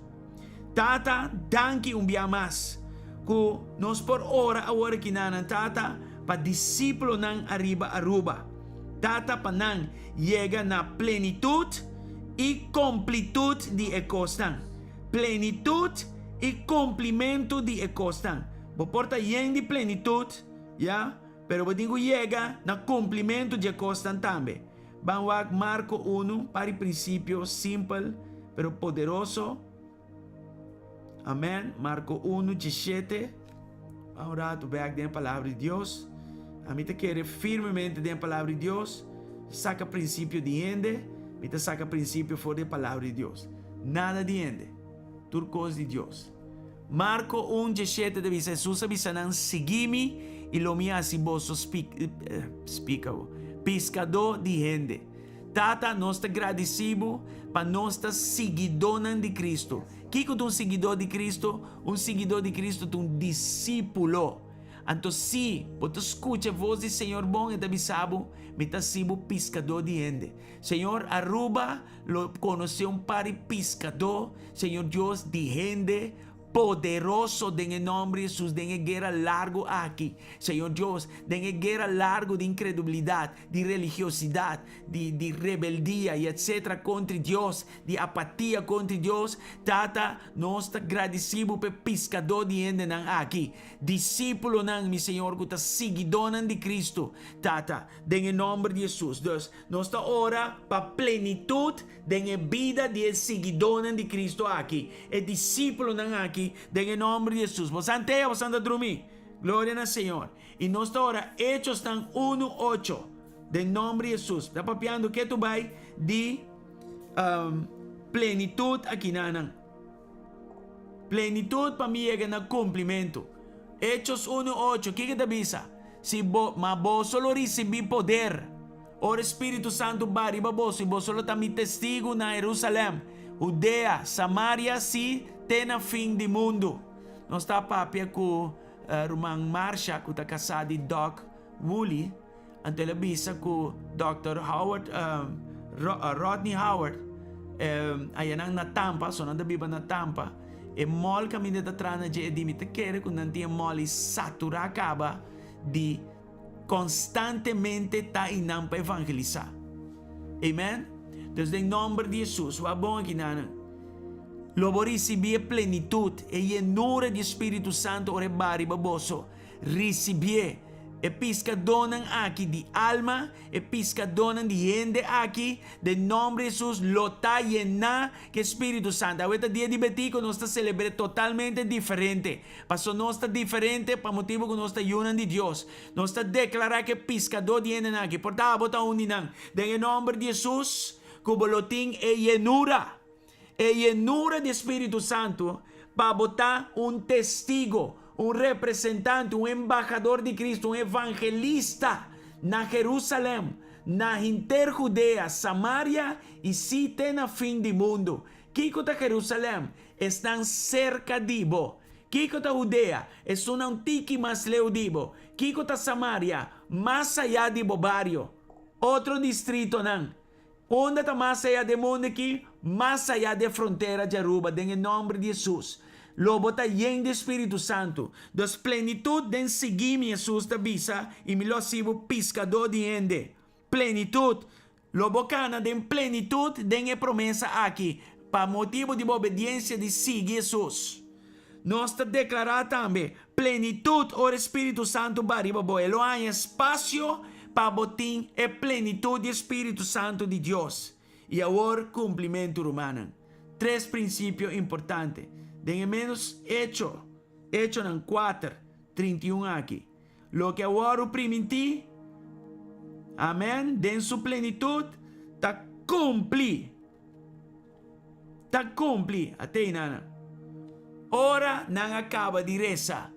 Tata, danki un bia mas. ku nos por ora awor aki na nan Tata pa disípulonan ariba Aruba. Tata pa nan yega na plenitut i komplitut di e kosnan. Plenitut i kumplimentu di e kosnan. Bo por ta yen di plenitut, ya, pero bo tin ku yega na kumplimentu di e kosnan tambe. Ban wak Marko unu, par di prinsipio simpel pero poderoso. Amen. Marko 1, 17. Ban un ratu bek den e Palabra di Dios. Ami ta kere firmemente den e Palabra di Dios. Saka prinsipio di hende, mi ta saka prinsipio for di e Palabra di Dios. Nada di hende. Tur kos di Dios. Marko 1, 17 ta bisa, Hesus a bisa nan, Sigui mi, i lo mi hasi boso spik, piskadó di hende. Tata, nos ta gradisí bo pa nos ta siguidónan di Kristu. Kiko ta un siguidó di Kristu? Un siguidó di Kristu ta un disípulo. Anto si bo ta skucha e vos di Señor bon, e ta bisa bo, Mi ta hasi bo piskadó di hende. Señor, Aruba lo konosé un par di piskadó, Señor Dios, di hende poderoso den e nòmber di Hesus den e guera largu aki. Señor Dios, den e guera largu di inkredubilidat, di religiosidat, di di rebeldia i etsetera kontri Dios, di apatia kontri Dios, Tata, nos ta gradisí Bo pa e piskadó di hendenan aki, disípulonan, mi Señor, ku ta siguidónan di Kristu, Tata, den e nòmber di Hesus. Dus, nos ta ora pa plenitut den e bida di e siguidónan di Kristu aki, e disípulonan aki, den e nòmber di Hesus. Bo santea, bo santa drumí. Gloria na Señor. I nos ta ora Hechosnan unu ocho den nòmber di Hesus. Ta papiando ketu bai di plenitut akinanan. Plenitut pa mi yega na kumplimentu. Hechos unu ocho, kiko ta bisa? Si bo, ma boso lo risibí poder ora e Spiritu Santu ba riba boso i boso lo ta mi testigu na Herusalèm, Hudea, Samaria, sí, te na fin di mundu. Nos ta papia ku Ruman Marsha ku ta kasá di Doc Woolley, anto el a bisa ku Dòkter Howard, Rodney Howard, ayanan na Tampa, so nan ta biba na Tampa, e mall kaminda ta traha na dje, e di mi ta kere ku nan tin e mall ei saturá kaba di konstantemente ta einan pa evangelisá. Amen. Dus den nòmber di Hesus, wak bon aki nan. Lo bo risibí e plenitut, e yenura di e Spiritu Santu ora e baha riba boso. Risibié. E piskadónan aki di alma, e piskadónan di hende aki, den nòmber di Hesus, lo ta yená ku e Spiritu Santu. Awe ta dia di Betico, nos ta selebr'é totalmente diferente. Pasobra nos ta diferente pa motibu ku nos ta yunan di Dios. Nos ta deklará ku e piskadó di hendenan aki, por ta abo ta un di nan, den e nòmber di Hesus, ku bo lo tin e yenura. E yenura di e Spiritu Santu pa bo ta un testigo, un representante, un embahador di Cristo, un evangelista na Jerusalem, na henter Judea, Samaria i sí te na fin di mundu. Kiko ta Jerusalem? Esnan serka di bo. Kiko ta Judea? Esunnan un tiki mas leu di bo. Kiko ta Samaria? Mas ayá di bo bario. Otro distritonan. Unda ta mas ayá den mundu aki? Mas ayá di e frontera di Aruba, den e nòmber di Hesus. Lo bo ta yen di Spiritu Santu. Dus plenitut den sigui mi, Hesus ta bisa, i mi lo hasi bo piskadó di hende. Plenitut! Lo bo kana den plenitut den e promesa aki, pa motibu di bo obediensia di sigui Hesus. Nos ta deklará tambe, Plenitut ora e Spiritu Santu ba riba bo, e lo haña spasio pa bo tin e plenitut di e Spiritu Santu di Dios. I awor kumplimentu, rumannan. Tres prinsipio importante den e ménos Echo, Echonan kuater, 31 aki. Loke a wòrdu primintí, amèn, den su plenitut ta kumpli. Ta kumpli, atei nan. Ora nan a kaba di resa,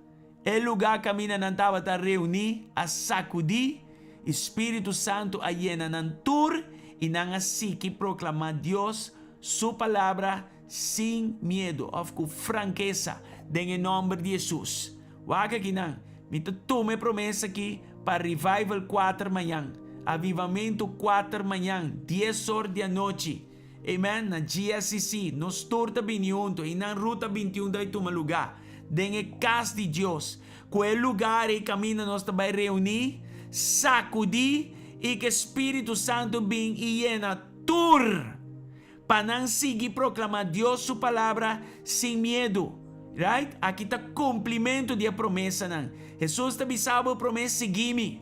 e lugá kaminda nan tabata reuní a sakudí i spiritu santu a yena nan tur i nan a sigui proklamá Dios su palabra sin miedu òf ku frankesa den e nòmber di Hesus. Wak aki nan, mi ta tuma e promesa aki pa Revival kuater mañan, Avivamentu kuater mañan, dies or di anochi. Amen, na GSCC, nos tur ta bini huntu, einan Ruta 21 ta bai tuma lugá. den e kas di Dios. Ku e lugar ei kaminda nos ta bai reuní, sakudí i ku e Spiritu Santu bin i yena tur pa nan sigui proklamá Dios su palabra sin miedu. Right? Aki ta kumplimentu di e promesanan. Hesus ta bisa bo promé, Sigui mi,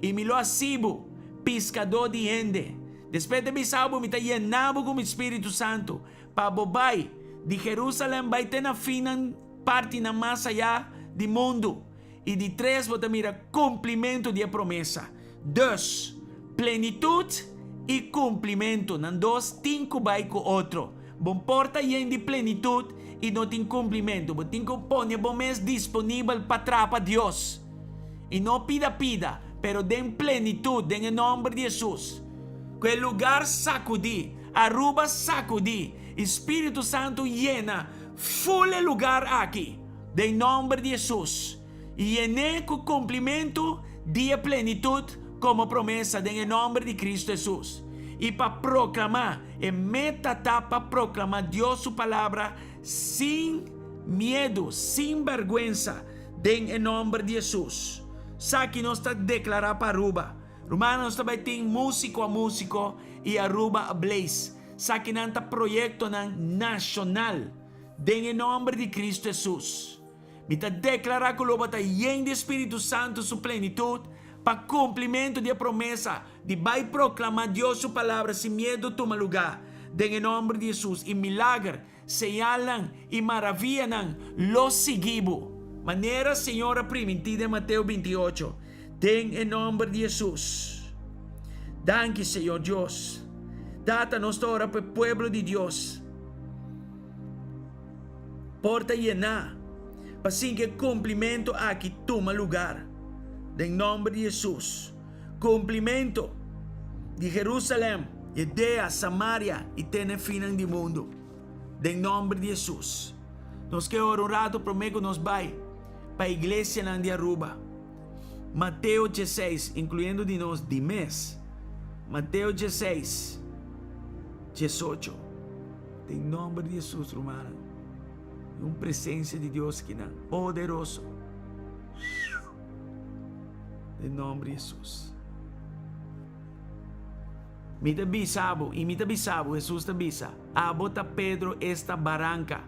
i mi lo hasi bo piskadó di hende. Despues ta bisa bo, Mi ta yena bo ku mi spiritu santu, pa bo bai di Jerusalèm bai te na finnan partinan mas ayá di mundu. I di tres bo ta mira kumplimentu di e promesa. Dus, plenitut i kumplimentu, nan dos tin ku bai ku otro. Bo por ta yen di plenitut i no tin kumplimentu. Bo tin ku pone bo mes disponibel pa trapa Dios. I no pida pida, pero den plenitut, den e nòmber di Hesus. Ku e lugar sakudí, Aruba sakudí, i Spiritu Santu yena ful e lugar aki, den nòmber di Hesus. I yen'é ku kumplimentu di e plenitut komo promesa den e nòmber di Kristu Hesus. I pa proklamá, e meta ta pa proklamá Dios su palabra sin miedu, sin bèrgwensa, den e nòmber di Hesus. Saki nos ta deklará pa Aruba. Rumannan, nos ta bai tin Músiko a Músiko i Aruba Ablaze. Sakinan ta proyektonan nashonal den e nòmber di Kristu Hesus. Mi ta deklará ku lo bo ta yen di e Spiritu Santu su plenitut pa kumplimentu di e promesa di bai proklamá Dios su palabra sin miedu tuma lugá den e nòmber di Hesus i milager, señalnan i maravianan lo sigui bo manera Señor a primintí den Mateo 28 den e nòmber di Hesus. Danki Señor Dios. Tata nos ta ora pa e pueblo di Dios. Por ta yená pa sin ku e kumplimentu aki tuma lugar. Den nòmber di Hesus, kumplimentu di Jerusalèm, Judea, Samaria i te na e finnan di mundu. Den nòmber di Hesus. Nos ke ora un ratu promé ku nos bai pa iglesianan di Aruba. Mateo dieseis, inkluyendo di nos di mes. Mateo dieseis, diesocho. Den nomber di Hesus, rumannan, y un presencia di Dios kinan poderoso. Den nomber di Hesus. Mi ta bisa bo, y mi ta bisa bo, Hesus ta bisa, abo ta Pedro esta baranca,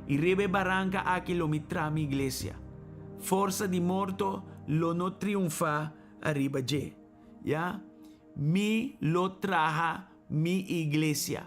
y riba e baranca aki lo mi traha mi iglesia. Forsa di morto lo no triunfa ariba dje. Ya, mi lo traha Mi iglesia.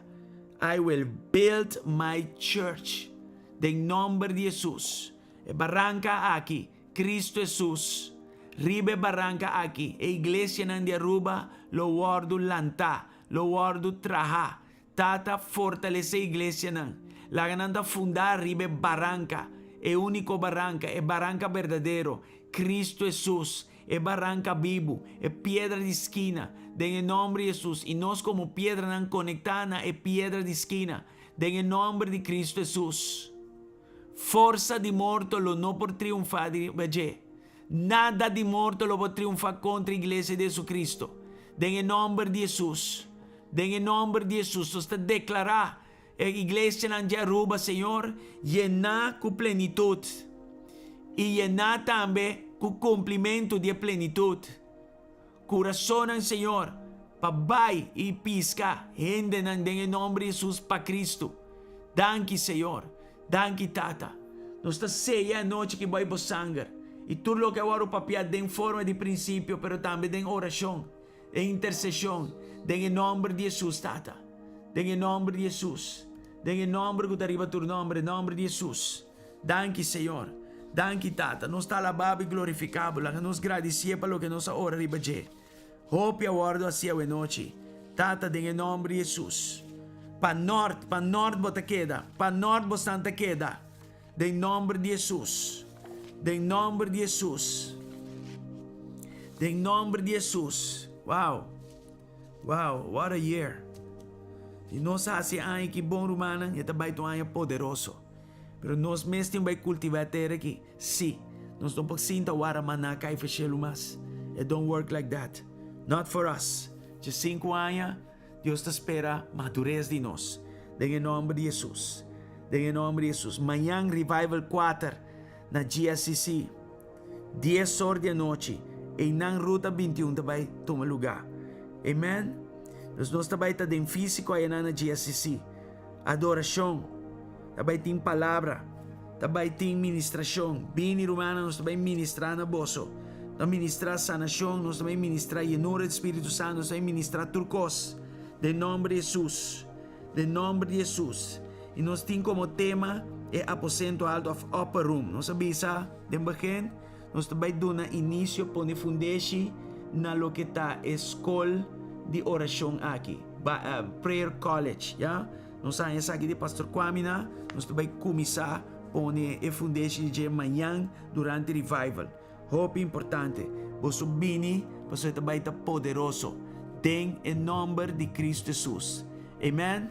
I will build my church. Den nomber di Hesus. E baranka aki, Cristo Hesus. Riba e baranka aki, e iglesianan di Aruba lo wordu lantá, lo wordu trahá. Tata, fortalesé iglesianan. Laga nan ta fundá riba e baranka, e úniko baranka, e baranka berdadero, Cristo Hesus. E baranka bibu, e piedra di skina, den e nòmber di Hesus, i nos komo piedranan konektá na e piedra di skina, den e nòmber di Kristu Hesus. Forsa di morto lo no por triunfá riba dje. Nada di morto lo por triunfá kontra Iglesia di Hesukristu. Den e nòmber di Hesus, den e nòmber di Hesus, nos ta deklará E iglesianan di Aruba, Señor, yená ku plenitut i yená tambe ku kumplimentu di e plenitut. Kurasonnan, Señor, pa bai i piska hendenan den e nòmber di Hesus pa Kristu. Danki, Señor. Danki, Tata. Nos ta seya e anochi ki bai bo sanger i tur loke a wòrdu papiá den forma di prinsipio pero tambe den orashon. E interseshon den e nòmber di Hesus, Tata. Den e nòmber di Hesus. Den e nòmber ku ta riba tur nòmber, e nòmber di Hesus. Danki, Señor. Danki, Tata. Nos ta alabá bo i glorifiká bo. Laga nos gradisié pa loke nos a ora riba dje. Hopi a wòrdu hasi awenochi. Tata, den e nòmber di Hesus. Pa nòrt, pa nòrt bo ta keda. Pa nòrt bosnan ta keda. Den nòmber di Hesus. Den nòmber di Hesus. Den nòmber di Hesus. Wow. Wow, what a year. Si nos hasi e aña aki bon, rumannan, e ta bai ta un aña poderoso. Pero nos mes tin bai kultivá e tera aki. Sí. Nos no por sinta wara maná kai for shelu mas. It don't work like that. Not for us. Dje sinku aña. Dios ta spera madures di nos. Den e nomber di Hesus. Den e nomber di Hesus. Mañan Revival 4. na GSCC. Dies or di anochi, einan Ruta 21 ta bai tuma lugá. Amen. Dus nos ta bai ta den físiko ayanan na GSCC. Adorashon, ta bai tin palabra, ta bai tin ministrashon. Bini rumannan, nos ta bai ministrá na boso. Ta ministrá sanashon, nos ta bai ministrá yenura di Spiritu Santu, nos ta bai ministrá tur kos. Den nòmber di Hesus. Den nòmber di Hesus. I nos tin komo tema e aposento alto òf upper room. Nos a bisa den begin, nos ta bai duna inisio, pone fundeshi na loke ta e skol di orashon aki, ba, Prayer College, ya. Nos haña esaki di Pastor Kwamina, nos ta bai kuminsá pone e fundeshi di dje mañan durante revival. Hopi importante, boso bini pasobra e ta bai ta poderoso den e nomber di Cristo Jesus. Amen.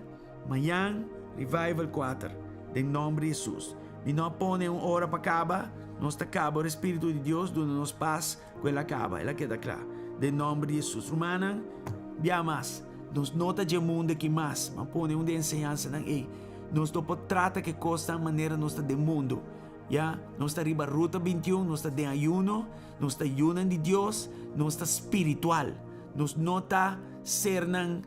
Mañan Revival kuater den nomber di Jesus. Mi no a pone un ora pa caba, nos ta caba ora e Spiritu di Dios duna nos pas cu el a caba, el a keda cla. Den nomber di Jesus. Rumannan, bia mas, nos no ta dje mundo aki mas. Mi a pone un di e enseñansanan ey. Nos no por trata cu e cosnan manera nos ta den mundo. Ya, nos ta riba Ruta 21, nos ta den ayuno, nos ta yunan di Dios, nos ta spiritual. Nos no ta sernan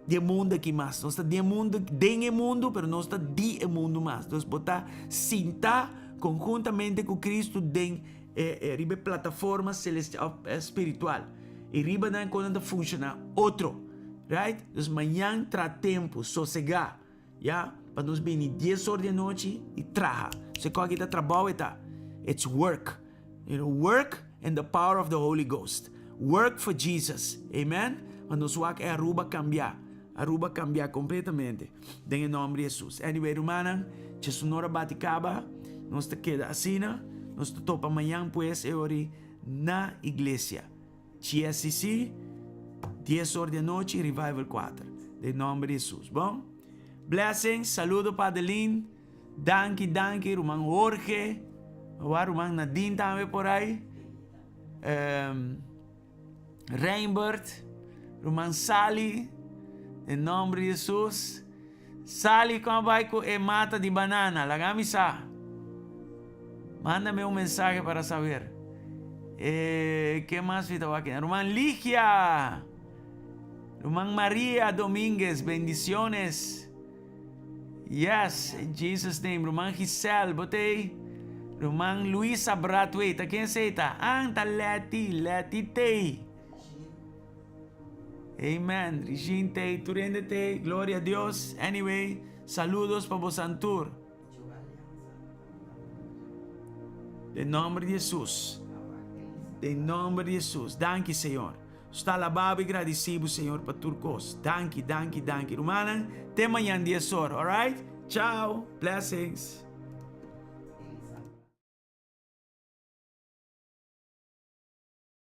di e mundo aki mas. Nos ta di e mundo, den e mundo, pero nos ta di e mundo mas. Dus bo ta sinta conhuntamente cu Cristo den e, e riba e plataforma celestial, eh, spiritual. Y riba nan con nan ta funciona otro. Right? Dus mañan tra tempo, sosega. Ya, pa nos bini dies or di anochi y traha. Se cu aki ta trabao e ta. It's work. You know, work in the power of the Holy Ghost. Work for Jesus. Amen. Pa nos wak e Aruba cambia. Aruba cambia completamente. Den e nomber di Jesus. Anyway, rumannan, djes'un ora bati caba. Nos ta keda asina. Nos ta topa mañan pues e ori na iglesia. GSCC, dies or di anochi, Revival 4. Den nomber di Jesus. Bon? Blessings, saludo pa Adeline. Danki, danki, ruman Jorge. Wa ruman Nadine tambe por ahí. Um, Reinbert, ruman Sally. Den nomber di Jesus. Sally, kon a bai ku e mata di banana? Laga mi sa. Mándame un mensahe para saber. Eh, ke mas mi ta wak? Ruman Ligia! Ruman Maria Dominguez, bendiciones. Yes, in Jesus name. Ruman Giselle, bo t'ei? Ruman Luisa Brathwaite, ta ken esei ta? Ah, ta Letty, Letty t'ei. Amen. Regine t'ei, tur hende t'ei. Gloria a Dios. Anyway, saludos pa bosan tur. Den nomber di Jesus. Den nomber di Jesus. Danki, Señor. Nos ta alabá bo i gradisí bo, Señor, pa tur kos. Danki, danki, danki. Rumannan, te mañan dies or, alright? Ciao. Blessings.